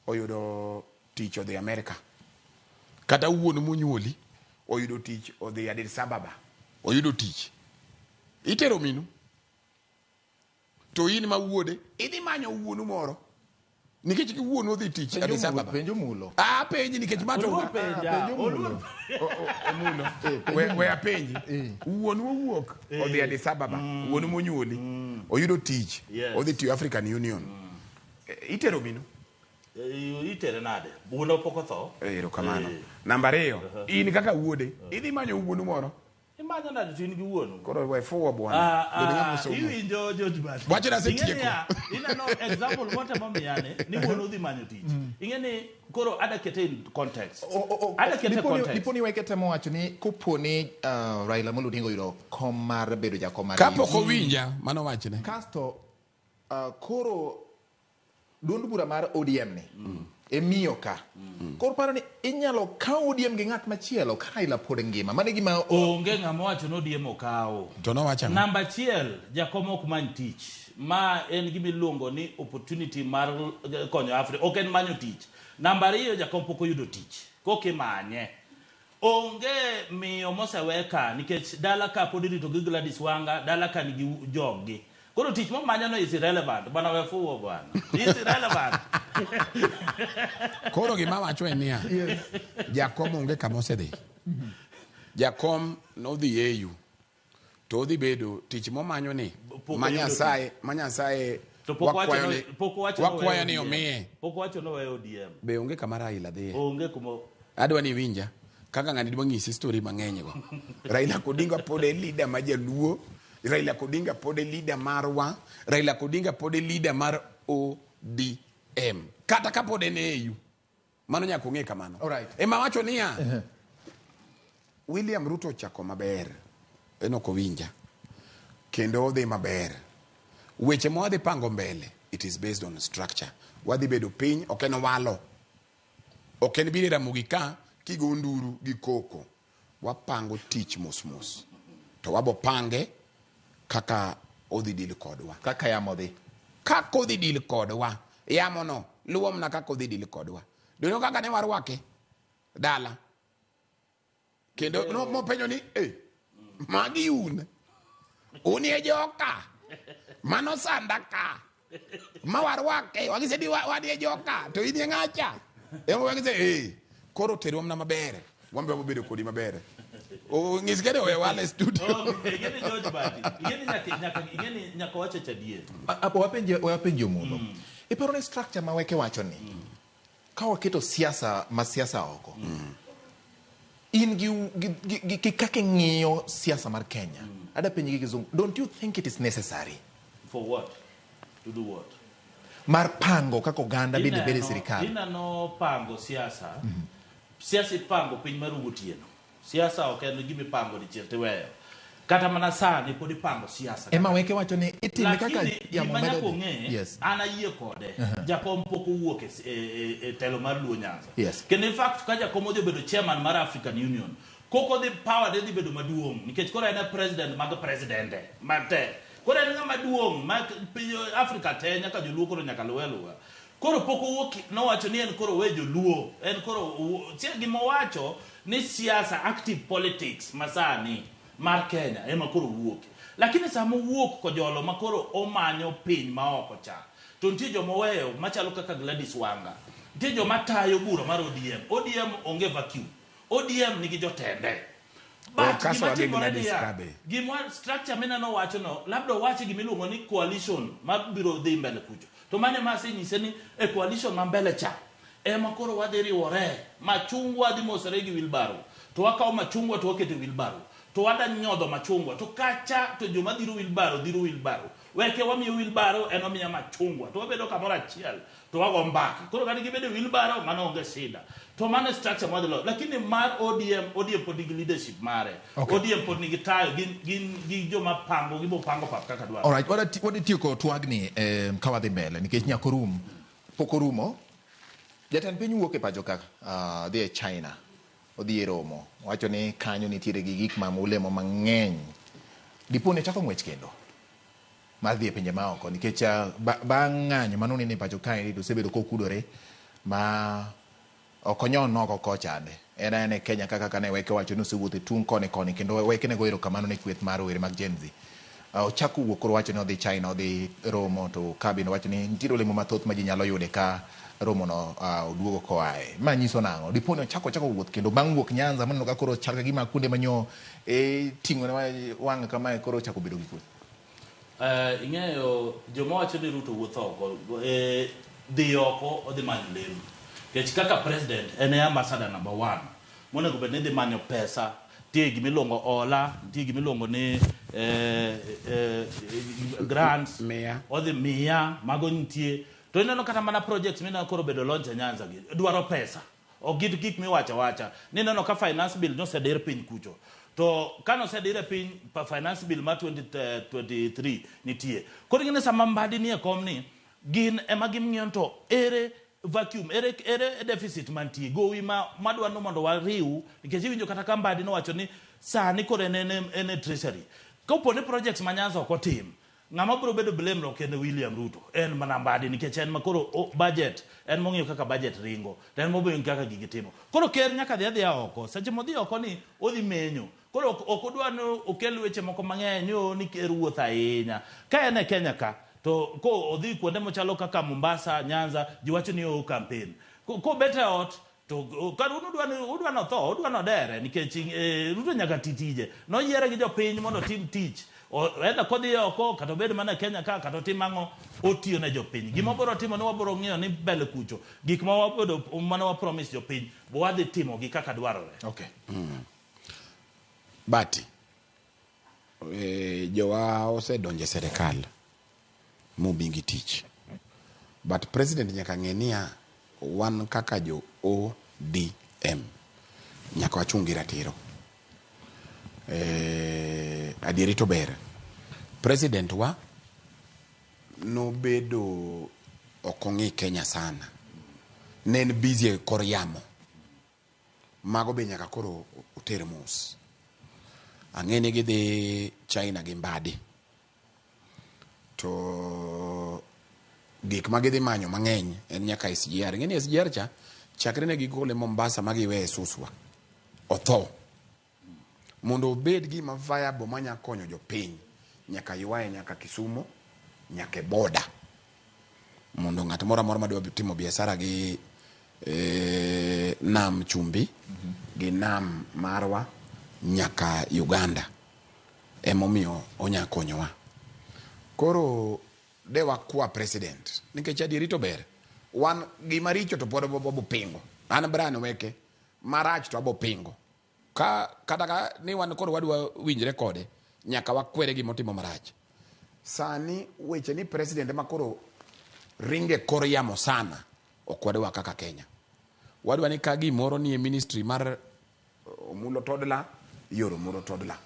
oyudo tich odhi Amerika. Kata wuonu monyuoli oyudo tich odhi Addis Ababa. Oyudo tich. Itero minu. To in ma wuode idhi manyo wuonu moro. Nikech gi wuonu odhi tich Addis Ababa. Penjo mulo. Ah, penji nikech ma to Oluor penja, Ah, penjo oluor Omulo. We we apenji. Wuonu owuok odhi Addis Ababa. Wuonu monyuoli oyudo tich. Yes. Odhi tiyo African Union. Itero minu. Itere nade? Wuono pok otho. Erokamano. Namba ariyo, in kaka wuode, idhi manyo wuonu moro. Imanyo nade to in gi wuonu? Koro we fuwo bwana. Ah, Bed ng'ama ah, osomo. iwinjo George Bati. Wacho ni asetieko. Ing'e niya, ineno example motemo miyane ni wuonu dhi manyo tich. Ing'e ni koro ada kete in context. Ada kete context. Diponi weke temo wacho ni kopo ni Raila Amolo Odinga oyudo kom mar bedo jakom mar Kapok AU. owinja, mano wachne. Kasto koro duond bura mar ODM ni emiyo ka. Koro paro ni inyalo kaw ODM gi ng'at machielo ka Raila pod ngima. Mano e gima Onge ng'ama owacho ni ODM okawo. To nowacho ang'o? Namba achiel, jakom ok many tich. Ma en gima iluongo ni opportunity mar konyo Africa. Ok en manyo tich. Namba ariyo, jakom pok oyudo tich. Koka imanye. Onge miyo mosewe ka nikech dala ka pod irito gi Gladys Wanga, dala ka nigi joggi. Koro tich momanyo no is irrelevant. Bwana we fuwo bwana. Is irrelevant. Koro gima wacho en niya, jakom onge kama osedhi. Jakom nodhi AU to odhi bedo tich momanyo ni Pok ma oyudo Nyasaye ma Nyasaye To pok wacho wakwayo no- ni pok wacho no wakwayo weyo ni ODM. omiye. Pok wacho ni oweyo ODM. Be onge kama Raila dhiye. Onge kuma Adwa ni iwinja kaka ng'ani dwa ng'isi story mang'eny go. Raila Odinga pod e leader ma jaluo. Raila Odinga pod e leader marwa. Raila Odinga pod e leader mar ODM. Kata ka pod en e AU. Mano nyaka ung'e kamano. Ema wacho niya, William Ruto ochako maber. En ok owinja. Kendo odhi maber. Weche ma wadhi pango mbele, it is based on structure. Wadhi bedo piny, ok en walo. Ok en biro e Ramogi ka kigo nduru gi koko. Wapango tich mos mos. To wabo pange kaka odhi deal kodwa. Kaka yamo dhi. Kaka odhi deal kodwa. Yamo no luwo mana kaka odhi deal kodwa. Donge kaka ne warwake dala. Kendo no, mopenjo ni, eh, magi un. Un e joka. Mano sanda ka. Ma warwake. Wagise ni wan e joka. To in e ng'acha. Ema wagise, eh, koro terwa mana maber. Wan be wabedo kodi maber. Ng'is kede owe wale e studio. Ing'e ni George Bati. Ing'e ni nyaka nyaka ing'e ni nyaka wacho chadier. Wapenje Omulo. Iparo ni structure ma weke wacho ni ka waketo siasa ma siasa oko in gi kaka ing'iyo siasa mar Kenya ada penji gi kizungu don't you think it is necessary For what? To do what? mar pango kaka oganda bende bedo e sirikal Ineno pango siasa. Siasa ipango piny mar otieno. Siasa ok en gima ipango dichiel tiweyo. Kata mana sani pod ipango siasa. ema weke wacho ni itime kaka Lakini yamo gima medo nyaka dhi. ong'e, Yes. an ayie kode. Jakom pok owuok e telo mar Luo Nyanza. Yes. Kendo in fact ka jakom odhi obedo chairman mar African Union, koko dhi power de dhi bedo maduong' nikech koro en e president mag presidente mag te. Koro en ng'ama duong' ma piny Africa te nyaka joluo koro nyaka luwe luwa. Koro pok owuok nowacho ni en koro we joluo, en koro gima owacho ni siasa active politics masani mar Kenya ema koro wuok. Lakini sama owuok kojolo ma koro omanyo piny ma oko cha, to nitie joma oweyo machalo kaka Gladys Wanga. Nitie joma tayo bura mar ODM. ODM onge vacuum. ODM nigi jotende. But Kaso gima wagi timore Gladys niya, Kabe. gima structure mineno wacho no, labda owache gima iluongo ni coalition mabiro dhi mbele kucho. To mano ema asenyise ni e coalition ma mbele cha ema koro wadhi riwore machungwa dhi mosore gi wheelbarrow to wakawo machungwa to waketo e wheelbarrow To wada nyodho machungwa to kacha to joma dhiro wheelbarrow dhiro wheelbarrow. Weke wamiyo wheelbarrow en omiya machungwa to wabedo kamoro achiel to wago mbaka. Koro kata gibedo e wheelbarrow mano onge shida. To mano e structure mwadhi loso. Lakini mar ODM, ODM pod nigi leadership mare. Okay. ODM pod nigi tayo gin gin gi joma pango gibo pango pap kaka dwarore. Alright, wadhi tieko twagni ka wadhi mbele nikech nyaka orum. Pok orumo. Jatend piny wuok e pacho ka dhi e China. Odhi e romo. Owacho ni kanyo nitiere gi gik ma olemo mang'eny. Dipo ni ochako ng'wech kendo mar dhi e pinje maoko nikech bang' ng'anyo mane oneno e pacho kaendi to osebedo kokudore ma ok onyon oko kochande. En aena e Kenya ka kaka ne Weke owacho ni osewuotho e tung' koni koni kendo Weke ne go erokamano ne kweth mar rowere mag Gen Z. Ochako wuok koro owacho ni odhi China odhi romo to ka bende owacho ni nitiere olemo mathoth ma ji nyalo yude ka romono oduogo koae. Ma nyiso nang'o? Dipo ni ochako ochako wuoth kendo bang' wuok Nyanza maneno ka koro chal ka gima kuonde manyo ting'o ne wang' kamae koro ochako bedo gi kwe. Ing'eyo joma wacho ni Ruto wuotho oko dhi oko odhi manyo lemo. Nikech kaka president en e ambassador number one monego bed ni dhi manyo pesa nitie gima iluongo hola nitie gima iluongo ni grants odhi miya mago nitie to ineno kata mana projects mineno koro obedo launch e Nyanza gi dwaro pesa ok gin gik miwacho awacha nineno ka finance bill nosedir piny kucho to ka nosedir e piny pa finance bill mar 2023 nitie koro ing'e ni sama Mbadi nie kom ni gin ema ging'iyo to ere vacuum ere, ere deficit mantie gowi ma madwa ni mondo wariw nikech iwinjo kata ka Mbadi nowacho ni sani koro en, en, en e treasury kopo ni projects ma Nyanza ok otim ng'ama biro bedo blame ok en William Ruto en mana Mbadi nikech en ma koro budget en mong'iyo kaka budget ringo to en mong'iyo kaka gigi timo koro ker nyaka dhi adhiya oko seche modhi oko ni odhi menyo koro ok odwa ni okel weche moko mang'eny ni o ni ker wuotho ahinya ka en e Kenya ka to ko odhi kuonde mochalo kaka Mombasa, Nyanza, ji wacho ni o campaign. Kobet e ot to kar un udwa ni udwa notho, udwa nodere nikech Ruto nyaka ti tije. Noyiere gi jopiny mondo otim tich. Either kodhi oko kata obed mana e Kenya ka kata otim ang'o otiyo ne jopiny. Gima wabiro timo ni wabiro ng'iyo ni mbele kucho gik ma wabedo mane wa promise jopiny bo wadhi timogi kaka dwarore. Okay. Bati, jowa osedonjo e serikal momigi tich. But president nyaka ng'e niya, wan kaka jo ODM nyaka wachung' gi ratiro. Adieri to ber. President wa nobedo ok ong'i Kenya sana. Ne en busy e kor yamo. Mago be nyaka koro oter mos. Ang'e ni gidhi China gi Mbadi. To gik ma gidhi manyo mang'eny en nyaka SGR. Ing'e ni SGR cha chakre ne gigole Mombasa ma giweye Suswa. Otho. Mondo obed gima viable manya konyo jopiny, nyaka ywaye nyaka Kisumu, nyaka e border. Mondo ng'at moro amora madwa timo biashara gi nam chumbi gi nam marwa nyaka Uganda. Emomiyo onya konyowa. Koro de wakwa president nikech adieri to ber. Wan gima richo to pod wabo pingo. An Brian Weke marach to abo pingo. Ka kata ka ni wan koro wadwa winjre kode nyaka wakwere gima otimo marach. Sani weche ni president ema koro ringe kor yamo sana ok wadwa kaka Kenya. Wadwa ni ka gimoro nie ministry mar Omulo Toddler, ioro Omulo Toddler.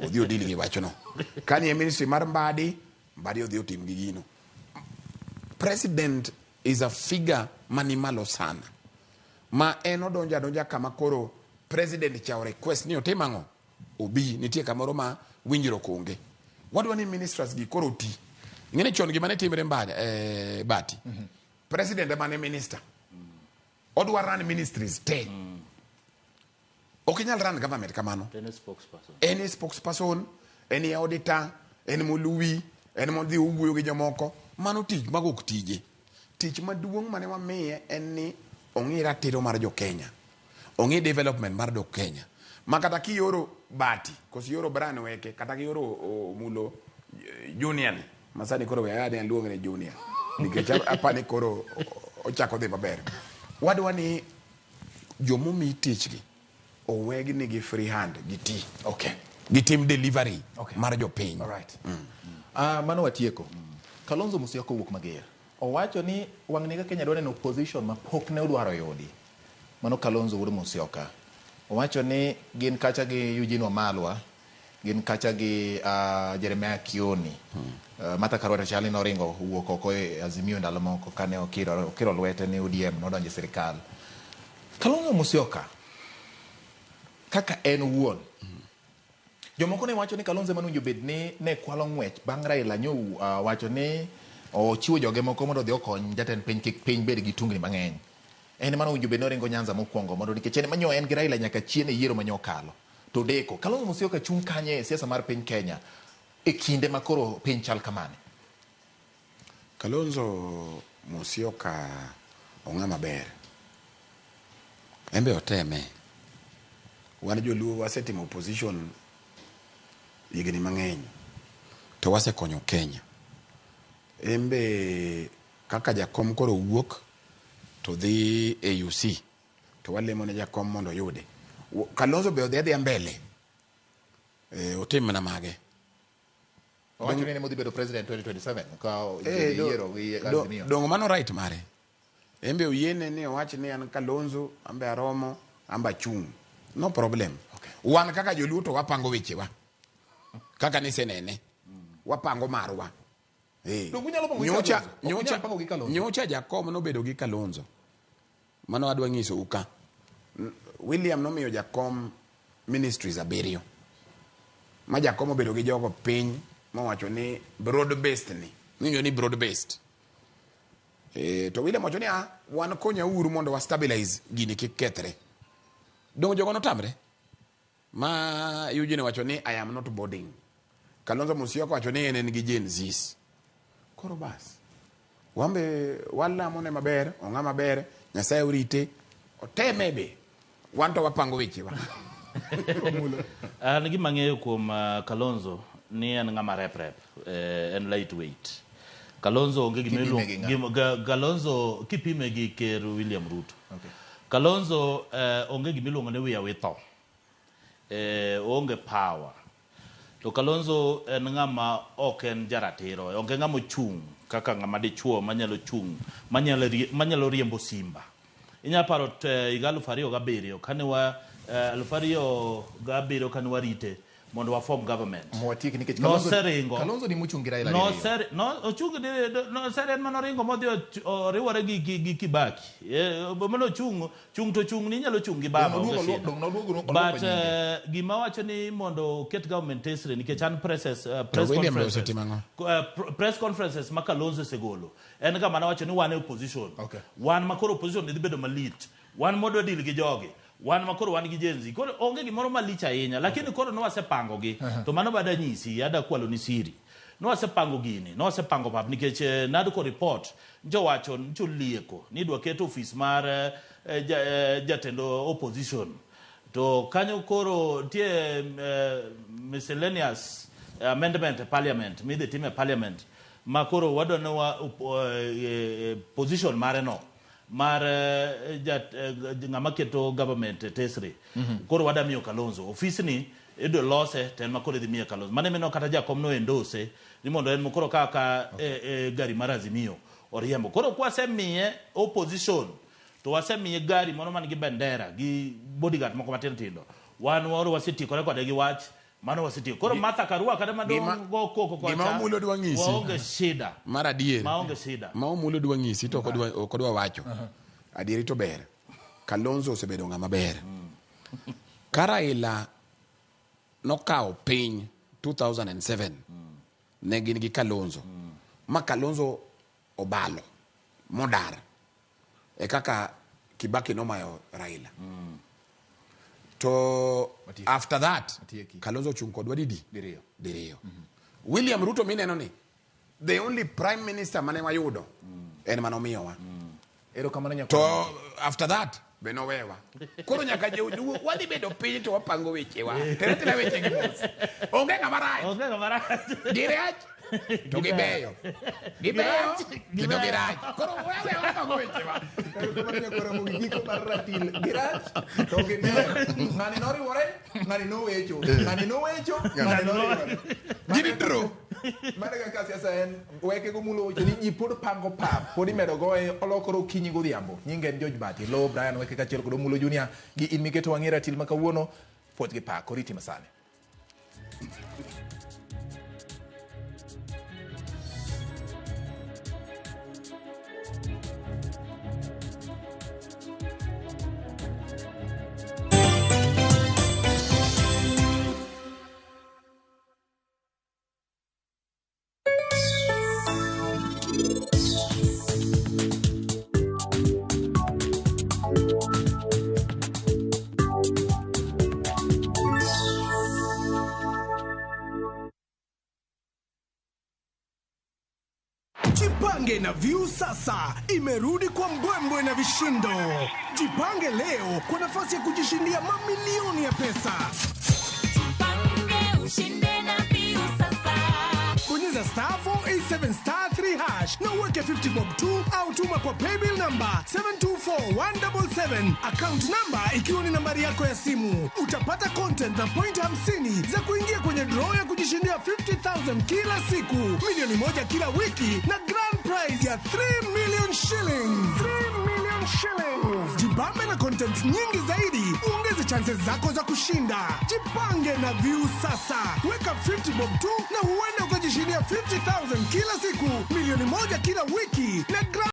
Odhi odil gi wachno. Ka nie ministry mar Mbadi, Mbadi odhi otim gi gino. President is a figure mani malo sana. Ma en odonjo adonja kama koro president cha o request ni otim ang'o? Obi, nitie kamoro ma winjruok onge. Wadwa ni ministers gi koro oti. Ing'e ni chon gima ne timre Mbadi, Bati. President ema ne minister. Odwa run ministries te. Ok inyal run government kamano. En e spokesperson. En e spokesperson, en e auditor, en moluwi, en modhi owuoyo gi jomoko. Mano tich, mago ok tije. Tich maduong' mane wamiye en ni ong'i ratiro mar jo Kenya. Ong'i development mar jo Kenya. Ma kata kioro Bati, koso ioro Brian Weke, kata kioro Omulo Junior ni, ma sani koro we ane aluonge ni Junior. Nikech apani koro ochako dhi maber. Wadwa ni jomomi tich gi owegi nigi free hand giti. Okay. Gitim delivery mar jopiny. Alright. Mano watieko. Kalonzo Musyoka owuok mager. Owacho ni wang'ni ka Kenya dwa neno opposition ma pok ne odwaro yudi. Mano Kalonzo wuod Musyoka. Owacho ni gin kacha gi Eugene Wamalwa, gin kacha gi Jeremiah Kioni. Martha Karua to chal ni noringo owuok oko e Azimio ndalo moko kane okiro lwete ni ODM nodonjo e sirikal. Kalonzo Musyoka kaka en owuon Jomoko ne wacho ni Kalonzo ema nowinjo bed ni ne kwalo ng'wech bang' Raila nyo wacho ni ochiwo joge moko mondo odhi okony jatend piny kik piny bed gi tungni mang'eny. En ema nowinjo bed ni oringo Nyanza mokwongo mondo nikech en ema nyo en gi Raila nyaka chien e yiero ma nyo okalo. To odeko. Kalonzo Musyoka chung' kanye e siasa mar piny Kenya e kinde ma koro piny chal kamani? Kalonzo Musyoka ong'ama ber. En be oteme. Wan joluo wasetimo opposition higni mang'eny to wasekonyo Kenya. En be kaka jakom koro wuok to dhi AUC to walemo ne jakom mondo oyude. Kalonzo be odhi adhiya mbele. Otim mana mage. Owacho ni en ema odhi bedo president 2027 ka yiero gi Azimio. Dongo mano right mare. En be oyiene ni owach ni an Kalonzo, an be aromo, an be achung'. No problem. Wan kaka joluo to wapango wechewa. Kaka nisenene. Wapango marwa. Donge unyalo pango gi Kalonzo? Ok unyal pango gi Kalonzo? Nyocha jakom nobedo gi Kalonzo. Mano adwa nyisou ka. William nomiyo jakom ministries abiriyo. Ma jakom obedo gi jogo piny mowacho ni broad based ni. Niwinjo ni broad based. To William wacho ni ah, wan konyauru mondo wa stabilize gini kik kethre. Donge jogo notamre? Ma Eugene wacho ni I am not boarding. Kalonzo Musyoka wacho ni en en gi Gen Zs. Koro bas. Wambe walamo ne maber, ong'a maber, Nyasaye orite, oteme be. Wan to wapango wechewa. An gima ang'eyo kuom Kalonzo ni en ng'ama rep rep, en lightweight. Kalonzo onge gima Kipime iluongo gi ng'a? gima, Kalonzo kipime gi Ker William Ruto. Kalonzo onge gima iluongo ni wiya witho. Oonge power. To Kalonzo en ng'ama ok en jaratiro, onge ng'ama ochung' kaka ng'ama dichuo manyalo chung' manyalo riembo simba. Inya paro higa 2007 kane wa 2007 kane warite mondo wa form government. Mwatieki nikech Noseringo. Kalonzo ni mochung' gi Raila diriyo. Noseri, no, ochung' diriyo, noseri en mane oringo modhi oriwore gi Kibaki. Mane ochung', chung' to chung' ni inyalo chung' gi baba, Dong' onge shida. noduogo oluoko But, nyinge. gima wacho ni mondo oket government tesre nikech an presses, To press William be conferences, osetimo ang'o? Press conferences ma Kalonzo osegolo en ga mana wacho ni wan e opposition. Wan ma koro opposition dhi bedo malit. Wan modwa deal gi jogi. Wan ma koro wan gi Gen Z. Koro onge gimoro malich ahinya, lakini koro nwasepango gi. To mano bada nyisi, ada kwalo ni siri. Nwasepango gini, nwasepango pap nikech NADCO report njo wacho, njo lieko ni idwa ket ofis mar jatend opposition. To kanyo koro nitie miscellaneous amendment e parliament, midhi tim e parliament, ma koro wadwa ni wa position mare no mar ng'ama keto government e tesre. Koro wada miyo Kalonzo ofis ni idwa lose to en ma koro idhi miye Kalonzo. Mano emino kata jakom no endorse ni mondo en koro kaka gari mar Azimio oriembo. Koro kwasemiye opposition to wasemiye gari moro man gi bendera gi bodyguard moko matindo tindo. Wan waro wasetiekore kode gi wach mano wasetieko. Koro Martha Karua kata madong' go koko kocha, Gima Omulo dwa ng'isi. waonge shida. Mar adier. Maonge shida. Ma Omulo dwa ng'isi to ok odwa wacho. Adieri to ber. Kalonzo osebedo ng'ama ber. Ka Raila nokawo piny 2007, ne gin gi Kalonzo. Ma Kalonzo obalo modar. E kaka Kibaki nomayo Raila. To after that, Kalonzo ochung' kodwa didi? Diriyo. Diriyo. William Ruto mineno ni, the only prime minister mane wayudo, en mane omiyowa. Erokamano nyakwar. To after that, be nowewa. Koro nyaka joluo, wadhi bedo piny to wapango wechewa. Tere tera weche gi mos. Onge ng'ama rach. Onge ng'ama rach. Girach. To gibeyo. Gibeyo kendo girach. Koro wewe wapango wechewa. Erokamano nyakwar Ramogi, giko mar ratil girach to gibeyo. Ng'ani noriwore, ng'ani nowecho, ng'ani nowecho, ng'ani noriwore. Gini draw. Mano kaka siasa en weke gomulo wecho ni ji pod pango pap, pod imedo goye olokore okinyi godhiambo. Nyinge en George Bati, Lo Brian Weke kaachiel kod Omulo Junior gi in miketo wang'i e ratil ma kawuono, puoch gi pak, oriti masani. Jipange na View sasa imerudi kwa mbwembwe na vishindo. Jipange leo kwa nafasi ya kujishindia mamilioni ya pesa. Ushinde na View sasa. Bonyeza star 487 star 3 hash na uweke 50 bob 2 au tuma kwa paybill number 724177, account number ikiwa ni nambari yako ya simu. Utapata content na point 50 za kuingia kwenye draw ya kujishindia 50,000 kila siku, milioni 1 kila wiki na grand prize ya 3 million shillings. 3 million shillings. Jibambe na content nyingi zaidi, uongeze chances zako za kushinda. Jipange na View sasa. Weka 50 bob tu na huenda ukajishindia 50,000 kila siku, milioni 1 kila wiki na grand